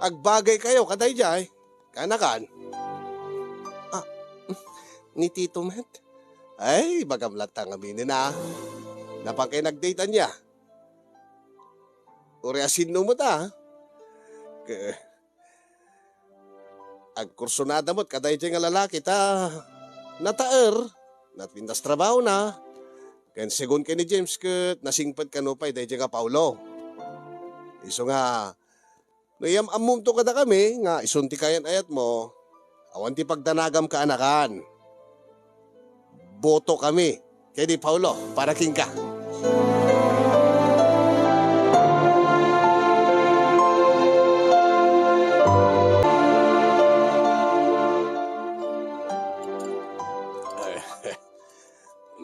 Agbagay kayo kadaydiay, kaanakan. Ah, ni Tito met? Ay, bagam latta nga minen a. Napan kay nag-date ania? Uray a sinno met a. Ke-, agkursunada met kadaydiay nga lalaki ta nataer, napintas trabahona. Ken segun ken ni James ket nasingpet kano pay daydiay nga Paulo. Isu nga, no iyam-ammomto kadakami nga isun ti kayan-ayatmo, awan ti pagdanagam kaanakan. Boto kami ken ni Paulo para kenka.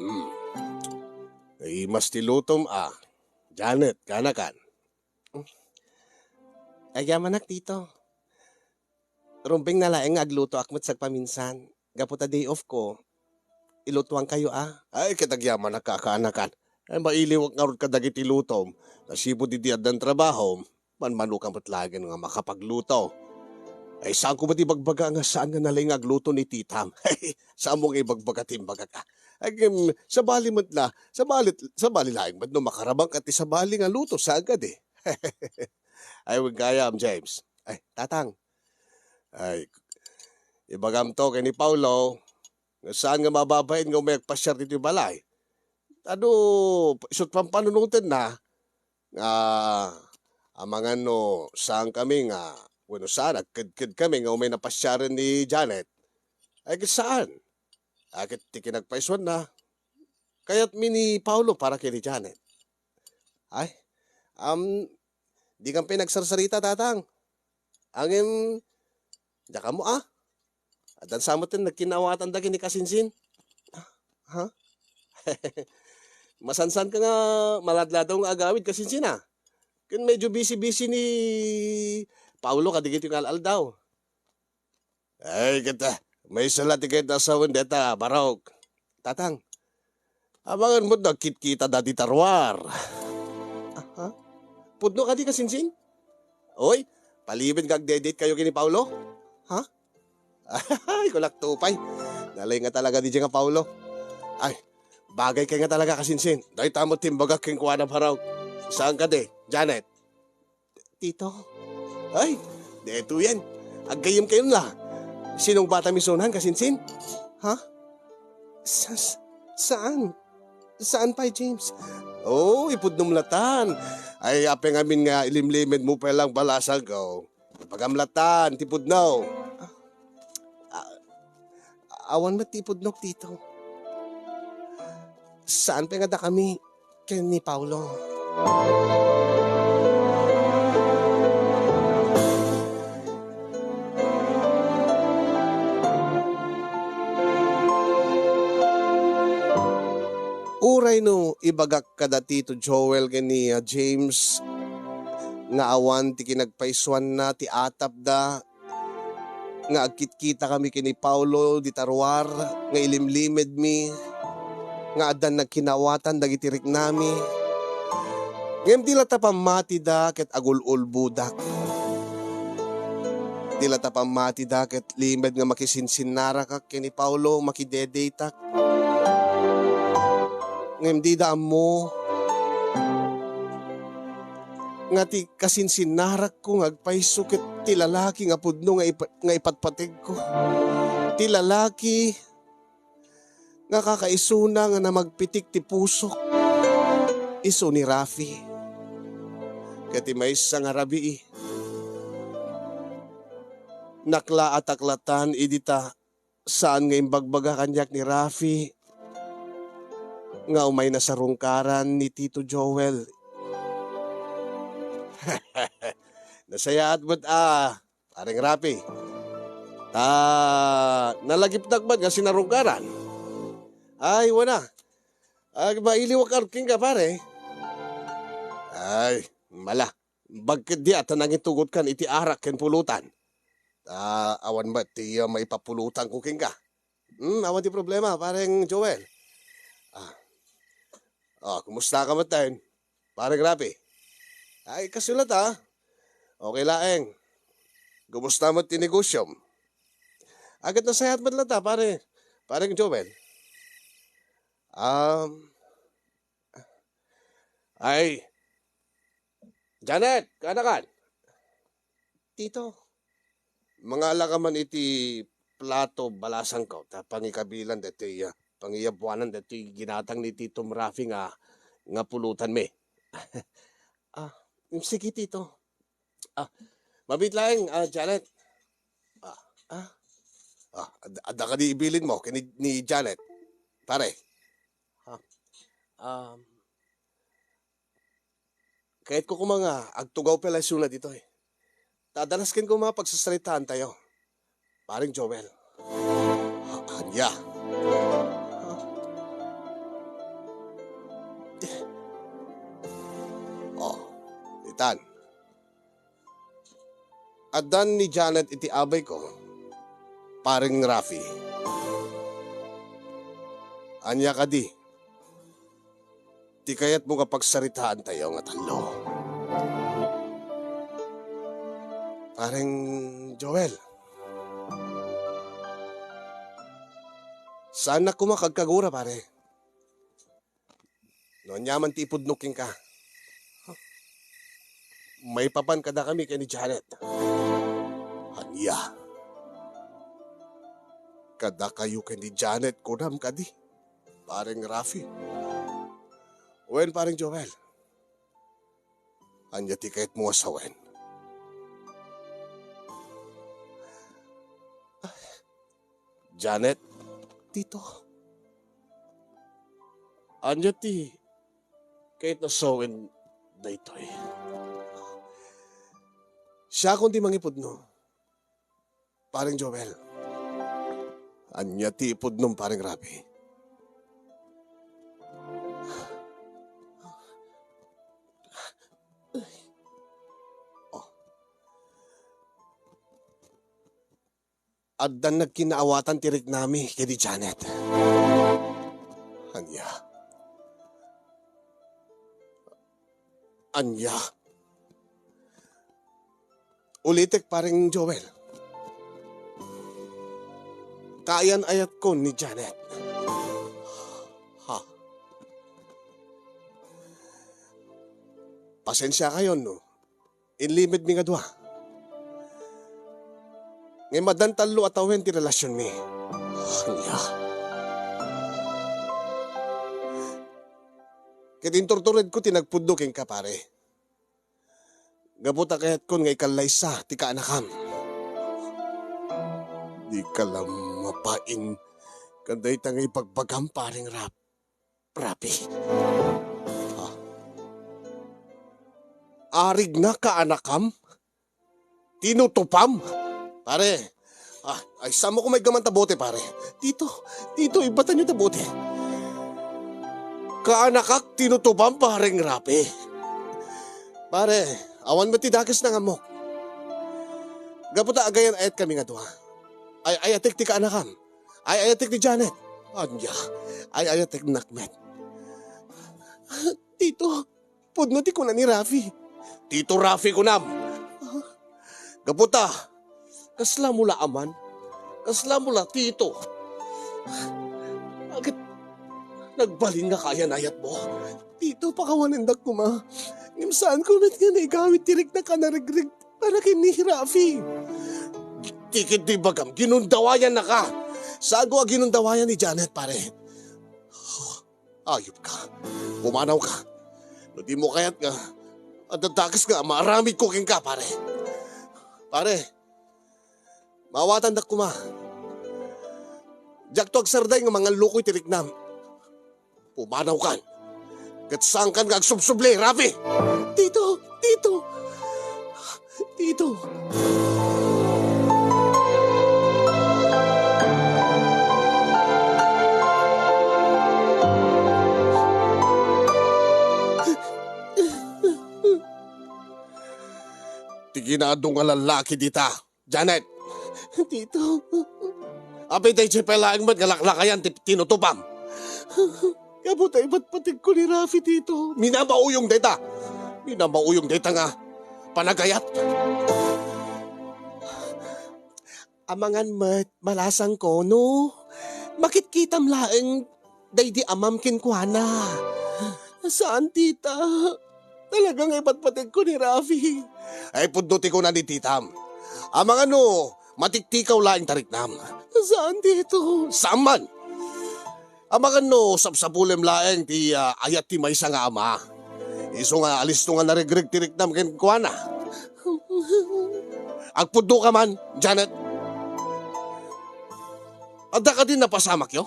Mm. Naimas ti lutom a, Janet, kaanakan. Agyamanak, Tito. Rumbeng na laeng nga aglutoak met sagpaminsan. Gapu ta day off ko, ilutoan kayo a. Ay, ket agyamanak a, kaanakan. Ay, mailiwak ngarud kadagiti lutom. Nasipud idi addan trabahom, manmano ka met laeng nga makapagluto. Ay, saan ko met ibagbaga nga saan nga nalaing nga agluto ni titam. Saan mo nga ibagbaga ti imbagak a. Ay, em, sabali met la, sabali, sabali laeng met no makarabang ka ti sabali nga luto, saan kadi? Ay, wen gayam, James. Ay, Tatang. Ay, ibagamto ken ni Paulo, nga saan nga mababain nga umay agpasiar ditoy balay. Adu, isut' pampanunotenna, nga amangan no saan kami nga, wenno saan, agkedked kami nga umay napasiaren ni Janet. Ay, ket saan. Ay, ket ti kinagpaisuanna, kayatmi ni Paulo para ken ni Janet. Ay, am, di kan pay nagsarsarita, Tatang. Ngem, diak ammo a. Addan sa met ti nagkinawatan dagiti kasinsin. Ha? Masansan ka nga maladladaw nga agawid kasinsin a. Ken medyo busy-busy ni Paulo kadagiti nga al-aldaw. Ay, ket, ah, maysa la ti kayat a sawen dayta, Barok. Tatang, amangan met no agkitkita dayta ruar. Aha. Pudno kadi kasinsin? Oy, palibet nga agde-date kayo ken ni Paulo? Ha? Ay, kulak to pay. Nalaing nga talaga daydiay nga Paulo. Ay, bagay kay nga talaga kasinsin. Dayta met ti imbagak kenkuana, Barok. Saan kadi, Janet? Tito. Ay, detoyen. Aggayyem kayon la. Sinong bata mi sunan, kasinsin? Ha? Sa-, sa-, saan? Saan pay, James? Oh, ipudnom latan. Ay, apay ngamin nga ilimlimed mo pay lang balasangko. Ipagamlatan ti pudno. Ah, awan met ti ipudnok, Tito. Saan pay nga dakami ken ni Paulo. Uray no ibagak kada Tito Joel ken ni, ah, James, nga awan ti kinagpaysuanna ti atapda, nga agkitkitakami ken ni Paolo dita ruar, nga ilimlimedmi, nga addan nagkinawatan dagiti riknami. Ngem di latta pammatida ket agul-ulbodak. Di latta pammatida ket limed nga makisinsinnarakak ken ni Paolo, makidedeytak. Ngem dida ammo nga ti kasinsinnarakko nga agpayso ket ti lalaki nga pudno nga ipa-, nga ipatpategko. Ti lalaki nga kakaisuna nga namagpitik ti pusok, isu ni Rafi. Ket ti maysa nga rabii, naklaatak latan idi ta saan nga imbagbaga kaniak ni Rafi nga umayna sarungkaran ni Tito Joel. Nasayaat met a, Pareng Rafi. Ta, nalagipnak met nga sinarungkaran. Ay, wen a. Ag, mailiwak arut kenka, pare. Ay, mala. Bagket di a ta nangitugotkan iti arak ken pulutan. Ta, awan met ti, ah, maipapulutanko kenka. Hmm, awan ti problema, Pareng Joel. Ah. Ah, kumusta ka met, Pareng Rafi? Ay, kasu latta. Okay laeng. Kumusta met ti negosyom? Agad nasayaat met latta, pare, Pareng Joel. Um, ay, Janet, kaanakan? Tito. Mangala ka man iti plato balasangko, ta pangikabilan daytoy, ah, pangiyabuanan daytoy ginatang ni Tito Rafi nga, nga pulutanmi. Ah, sige, Tito. Ah, mabiit laeng, ah, Janet. Ah, ah, ah, ad-, adda kadi ibilin mo ken ni, ni Janet, pare? Ah, um, Kayatko koma nga agtugaw pay la isuna ditoy. Ta adda nasken koma pagsasaritaantayo, Pareng Joel. Ha-, ania? Oh, itan. Addan ni Janet iti abayko, Pareng Rafi. Ania kadi ti kayatmo nga pagsaritaantayo nga tallo? Pareng Joel, saannak koma kagkagura, pare. No ania man ti ipudno kenka, maipapan kadakami ken ni Janet. Ania? Kadakayo ken ni Janet, kunam kadi, Pareng Rafi? Wen, Pareng Joel. Ania ti kayatmo a sawen? Janet, Tito. Ania ti kayatna a sawen daytoy? Siakon ti mangipudno, Pareng Joel. Ania ti ipudnom, Pareng Rafi? Oh. Addan nagkinaawatan ti riknami ken ni Janet. Ania? Ania? Ulitek, Pareng Joel. Kaayan-ayatkon ni Janet. Ha? Pasensiakayon no inlimedmi nga dua. Ngem addan tallo a tawen ti relasionmi. Ania? Ket inturturedko ti nagpudno kenka, pare. Gapu ta kayatkon nga ikallaysa ti kaanakam. Dika la mapain ken dayta nga ibagbagam, Pareng Rap-, Rapi. Ah. Arigna kaanakam? Tinutupam? Pare, ah, ay, samo ko may gaman ta bote, pare. Tito, tito, ibatanyo ta bote. Kaanakak tinutupam, Pareng Rapi. Pare, Awan met ti dakes nga ammok. Gapu ta agayan-ayatkami nga dua. Ay-ayatek ti kaanakam. Ay-ayatek ni Janet. Ania, ay-ayateknak met. Tito, pudno ti kuna ni Rafi. Tito Rafi kunam. Gapu ta, kasla mo la aman. Kasla mo la tito. Ket nagbalin nga kaayan-ayatmo. Tito, pakawanendak koma. Ngem saanko met nga naigawid ti riknak a naregreg para ken ni Rafi. Ti ketdi ibagam, ginundawayannaka. Saanko a ginundawayan ni Janet, pare. Ayupka. Pumanawka. No dimo kayat nga, adda dakes nga maaramidko kenka, pare. Pare, maawatandak koma. Diakto agsardeng nga mangallukoy ti riknam. Pumanawkan. Ket saankan nga agsubsubli, Rafi! Tito! Tito! Tito! Ti kinaadu nga lallaki dita, Janet. Tito. Apay daydiay pay laeng met nga laklakayan ti tinutupam? Gapu ta ipatpategko ni Rafi, Tito. Minamauyong dayta. Minamauyong dayta nga panagayat. Amangan met, balasangko, no? Makitkitam laeng daydi amam kenkuana. Saan, tita. Talaga nga ipatpategko ni Rafi. Ay, pudno ti kuna ni titam. Amangan no, matiktikaw laeng ta riknam. Saan, tito? Saan man? Amangan no, sapsapulem laeng ti, ah, ayat ti maysa nga ama. Isu nga alisto nga naregreg ti riknam kenkuana. Agpudno ka man, Janet. Adda kadin napasamakyo?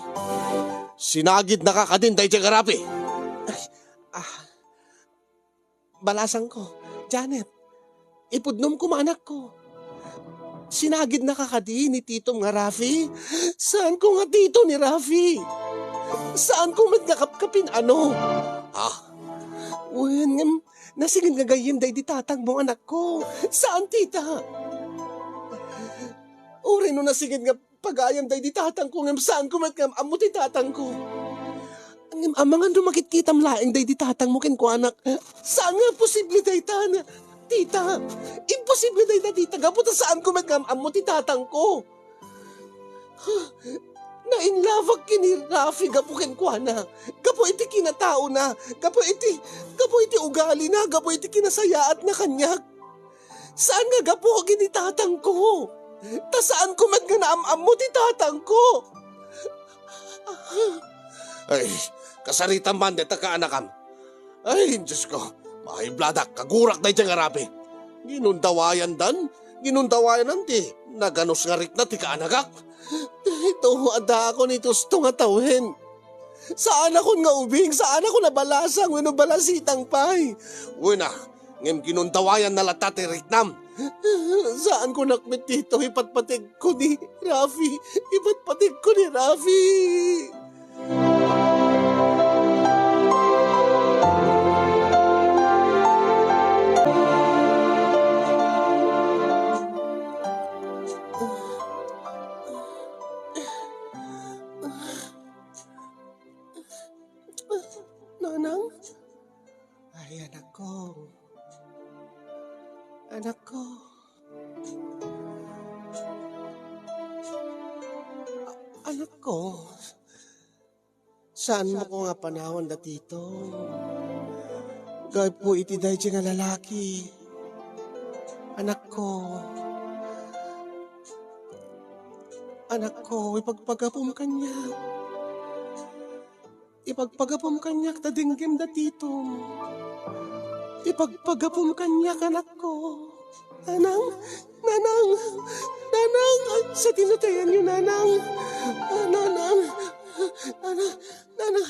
Sinagidnaka kadin daydiay nga Rafi? Ay, ah, balasangko, Janet, ipudnom koma, anakko. Sinagidnaka kadi ni titom nga Rafi? Saanko nga tito ni Rafi. Saanko met nga kapkapin-ano. Ah. Wen, ngem, nasinged nga gayyem daydi tatangmo, anakko. Saan, tita? Uray no nasinged nga pagayam daydi tatangko, ngem saanko met nga am-ammo ti tatangko. Ngem amangan no makitkitam laeng daydi tatangmo kenkuanak. Saan nga posible dayta, na, tita? Imposible dayta, tita. Gapu ta saanko met nga am-ammo ti tatangko. Nainlabak ken ni Rafi gapu kenkuana. Gapu iti kinataona. Gapu iti, gapu iti ugalina. Gapu iti kinasayaatna kaniak. Saan nga gapu ken ni tatangko? Ta saanko met nga naam-ammo ti tatangko. Ay, kasaritam man dayta kaanakam. Ay, Diosko, maibladak, kagurak dayta nga Rafi. Ginundawayandan, ginundawayanan ti naganus nga rikna ti kaanakak. Daytoy, addaakon iti usto nga tawen. Saanakon nga ubing, saanakon a balasang wenno balasitang pay. Wen a, ngem ginundawayanna latta ti riknam. Saanko nakmet ditoy, ipatpategko ni Rafi, ipatpategko ni Rafi. Nanang? Ay, anakko. Anakko. A-, anakko. Saanmo ko nga panawan da Tito gapu iti daydiay nga lalaki. Anakko. Anakko, ipagpagapum kaniak. Ipagpagapum kaniak ta denggem da Titom. Ipagpagapum kaniak, anakko. Nanang, nanang, nanang, sa tinutayanyo, nanang. Nanang, nanang, nanang.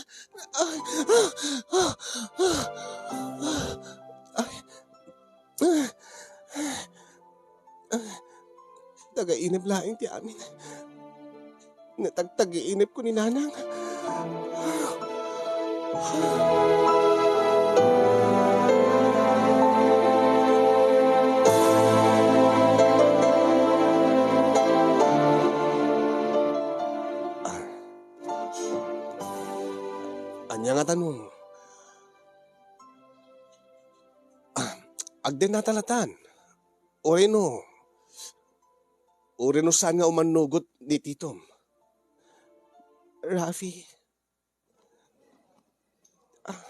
Ay, ay, ay, ay. Tagainip laeng ti amin. Natagtagiinipko ni Nanang. Tano, agdennata latan. Uray no, uray no saan nga umannugot ni Titom. Rafi, ah,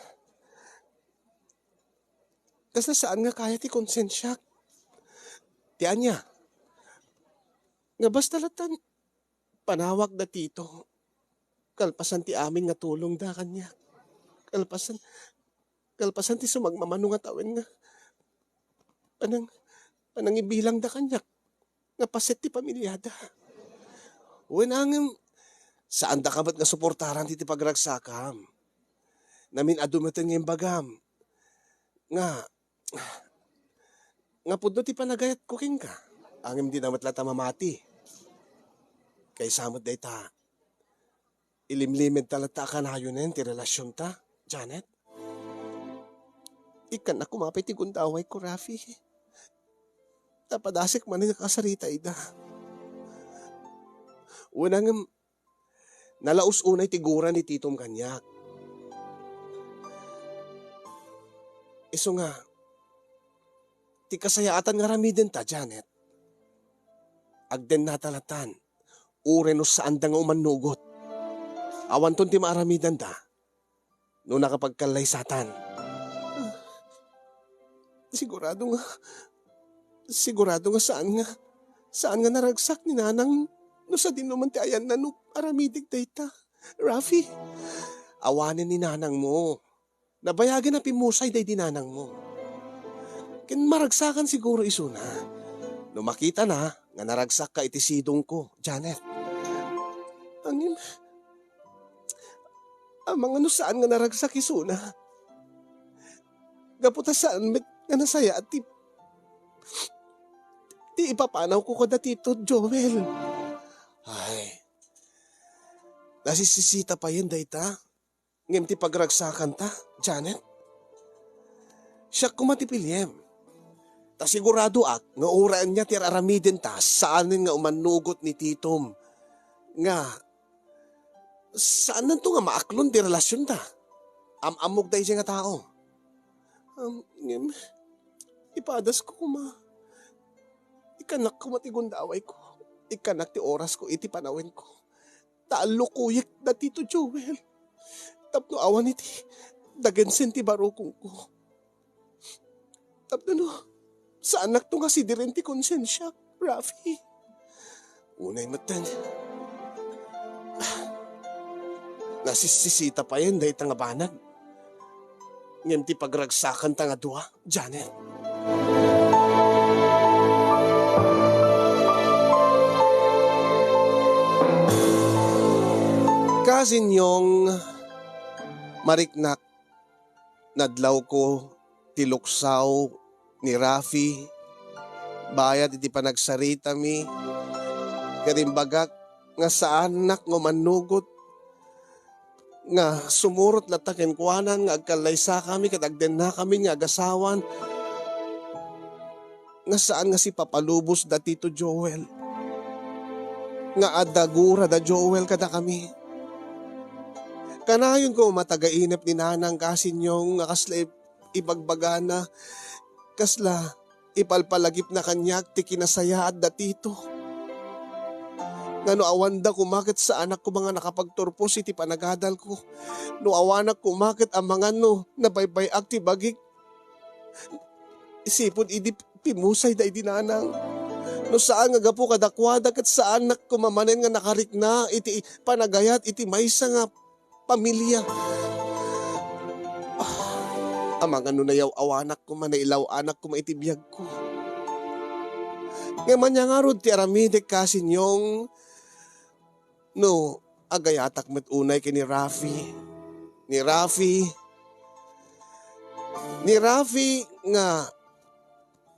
kasla saan nga kaya ti konsensiak. Ti ania, nga basta latan panawak da Tito, kalpasan ti amin nga tulongda kaniak. Kalpasan, kalpasan ti sumagmamano nga tawen nga panang-, panangibilangda kaniak nga paset ti pamiliada. Wen, ngem, saandaka met nga suportaran ti, ti pagragsakam. Namin-adu met nga imbagam nga, nga pudno ti panagayatko kenka. Ngem dina met latta mamati. Kaysa met dayta, ilimlimed ta latta a kanayonen ti relasionta, Janet. Ikkannak koma pay ti gundawayko, Rafi. Ta padasek manen nga kasarita ida. Wen, ngem, nalaus unay ti gura ni Titom kaniak. Isu nga, ti kasayaatan nga aramidenta, Janet, agdennata latan, uray no saanda nga umannugot. Awanton ti maaramidanda no nakapagkallaysatan. Sigurado nga, sigurado nga saan nga, saan nga naragsak ni Nanang no sadino man ti ayanna no aramidek dayta. Rafi, awanen ni Nanangmo. Nabayagen a pimmusay daydi Nanangmo. Ken maragsakan siguro isuna no makitana nga naragsakka iti sidongko, Janet. Ngem, amangan no saan nga naragsak isuna. Gapu ta saan met nga nasayaat ti, ti ipapanawko kada Tito Joel. Ay, nasisisita payen dayta. Ngem ti pagragsakanta, Janet, siak koma ti piliem. Ta siguradoak nga uray ania ti ar-aramidenta, saanen nga umannugot ni Titom nga saannanto nga maaklon ti relasionta. Am-ammok daydiay nga tao. Am, ngem, ipadasko koma. Ikkannak koma ti gundawayko. Ikkannak ti orasko iti panawenko. Ta allukoyek da Tito Joel. Tapno awan iti dagensen ti barukongko. Tapno no, saannakto nga sidiren ti konsensiak, Rafi. Unay metten. Nasisisita payen dayta nga banag. Ngem ti pagragsakanta nga dua, Janet. Kasinyong, mariknak, nadlawko ti luksaw ni Rafi, bayat iti panagsaritami, ket imbagak nga saannak nga umannugot nga sumurot latta kenkuana nga agkallaysakami ket agdennakami nga agasawan, nga saan nga sipapalubos da Tito Joel, nga adda gura da Joel kadakami. Kanayonko matagainep ni Nanang Kasinyong nga kasla ip-, ibagbagana, kasla ipalpalagipna kaniak ti kinasayaat da Tito. Nga no awanda koma ket saanak koma nga nakapagturpos iti panagadalko. No awanak koma ket amangan no nabaybay-ak ti bagik. Isipud idi pimmusay daydi Nanang. No saan nga gapu kadakuada ket saannak koma manen nga nakarikna iti panagayat iti maysa nga pamilia. Ah, amangan no nayaw-awanak koma, nailaw-anak koma iti biagko. Ngem ania ngarud ti aramidek, Kasinyong, no agayatak met unay ken ni Rafi. Ni Rafi, ni Rafi nga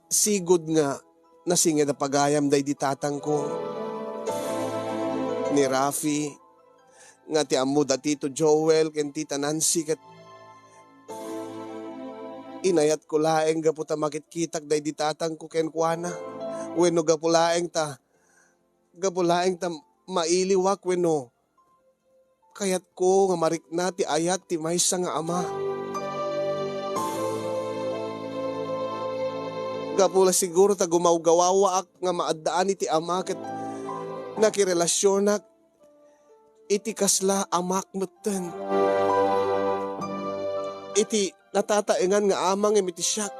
sigud nga nasinged a pagayam daydi tatangko. Ni Rafi nga ti ammo da Tito Joel ken Tita Nancy ket inayatko laeng gapu ta makitkitak daydi tatangko kenkuana. Wenno gapu laeng ta, gapu laeng ta mailiwak wenno kayatko nga marikna ti ayat ti maysa nga ama. Gapu la siguro ta gumawgawawaak nga maaddaan iti ama ket nakirelasionak iti kasla amak metten. Iti natataengan nga ama ngem iti siak.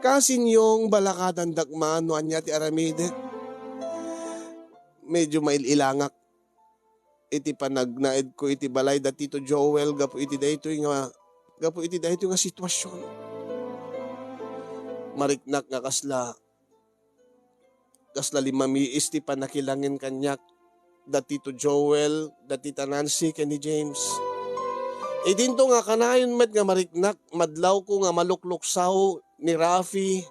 Kasinyong, balakadandak man no ania ti aramidek. Medyo mail-ilangak iti panagnaedko iti balay da Tito Joel gapu iti daytoy nga, gapu iti daytoy nga sitwasion. Mariknak nga kasla, kasla limamiis ti pannakilangin kaniak da Tito Joel, da Tita Nancy, ken ni James. Idinto nga kanayon met nga mariknak, madlawko nga malukluksaw ni Rafi,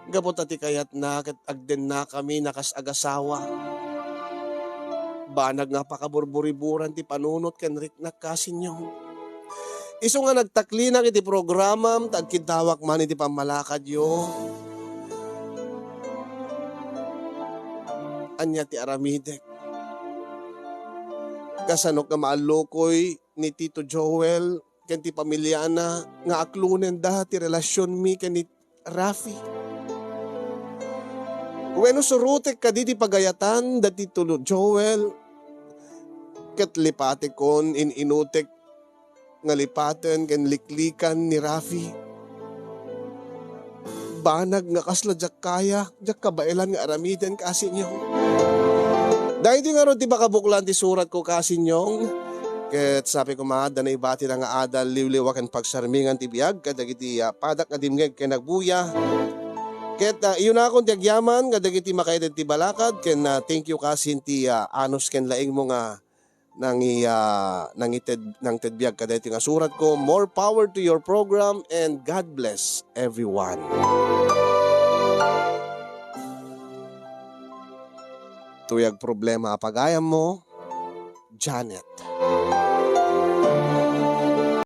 gapu ta ti kayatna ket agdennakami a kas agasawa. Banag nga pakaburburiburan ti panunot ken riknak, kasinyong. Isu nga nagtaklinak iti programam, ta agkiddawak man iti pammalakadyo. Ania ti aramidek? Kasano nga maallukoy ni Tito Joel ken ti pamiliana nga aklonenda ti relasionmi ken ni Rafi? Wenno surotek kadi ti pagayatan da Tito Joel ket lipatekon, in-inutek nga lipaten ken liklikan ni Rafi? Banag nga kasla diak kaya, diak kabaelan nga aramiden, kasinyong. Daytoy ngarud ti pakabuklan ti suratko, kasinyong. Ket sapay koma, adda naibatida nga adal, liwliwa ken pagsarmingan ti biag kadagiti, ah, padak nga dimngeg ken agbuya. Ket, ah, iyunakon ti agyaman kadagiti makaitid ti balakad ken, ah, thank you, kasin, ti, ah, anus ken laingmo nga nangi-, ah, nangited-, nangted biag kadaytoy nga suratko. More power to your program and God bless everyone. Tuyag problema a pagayammo, Janet.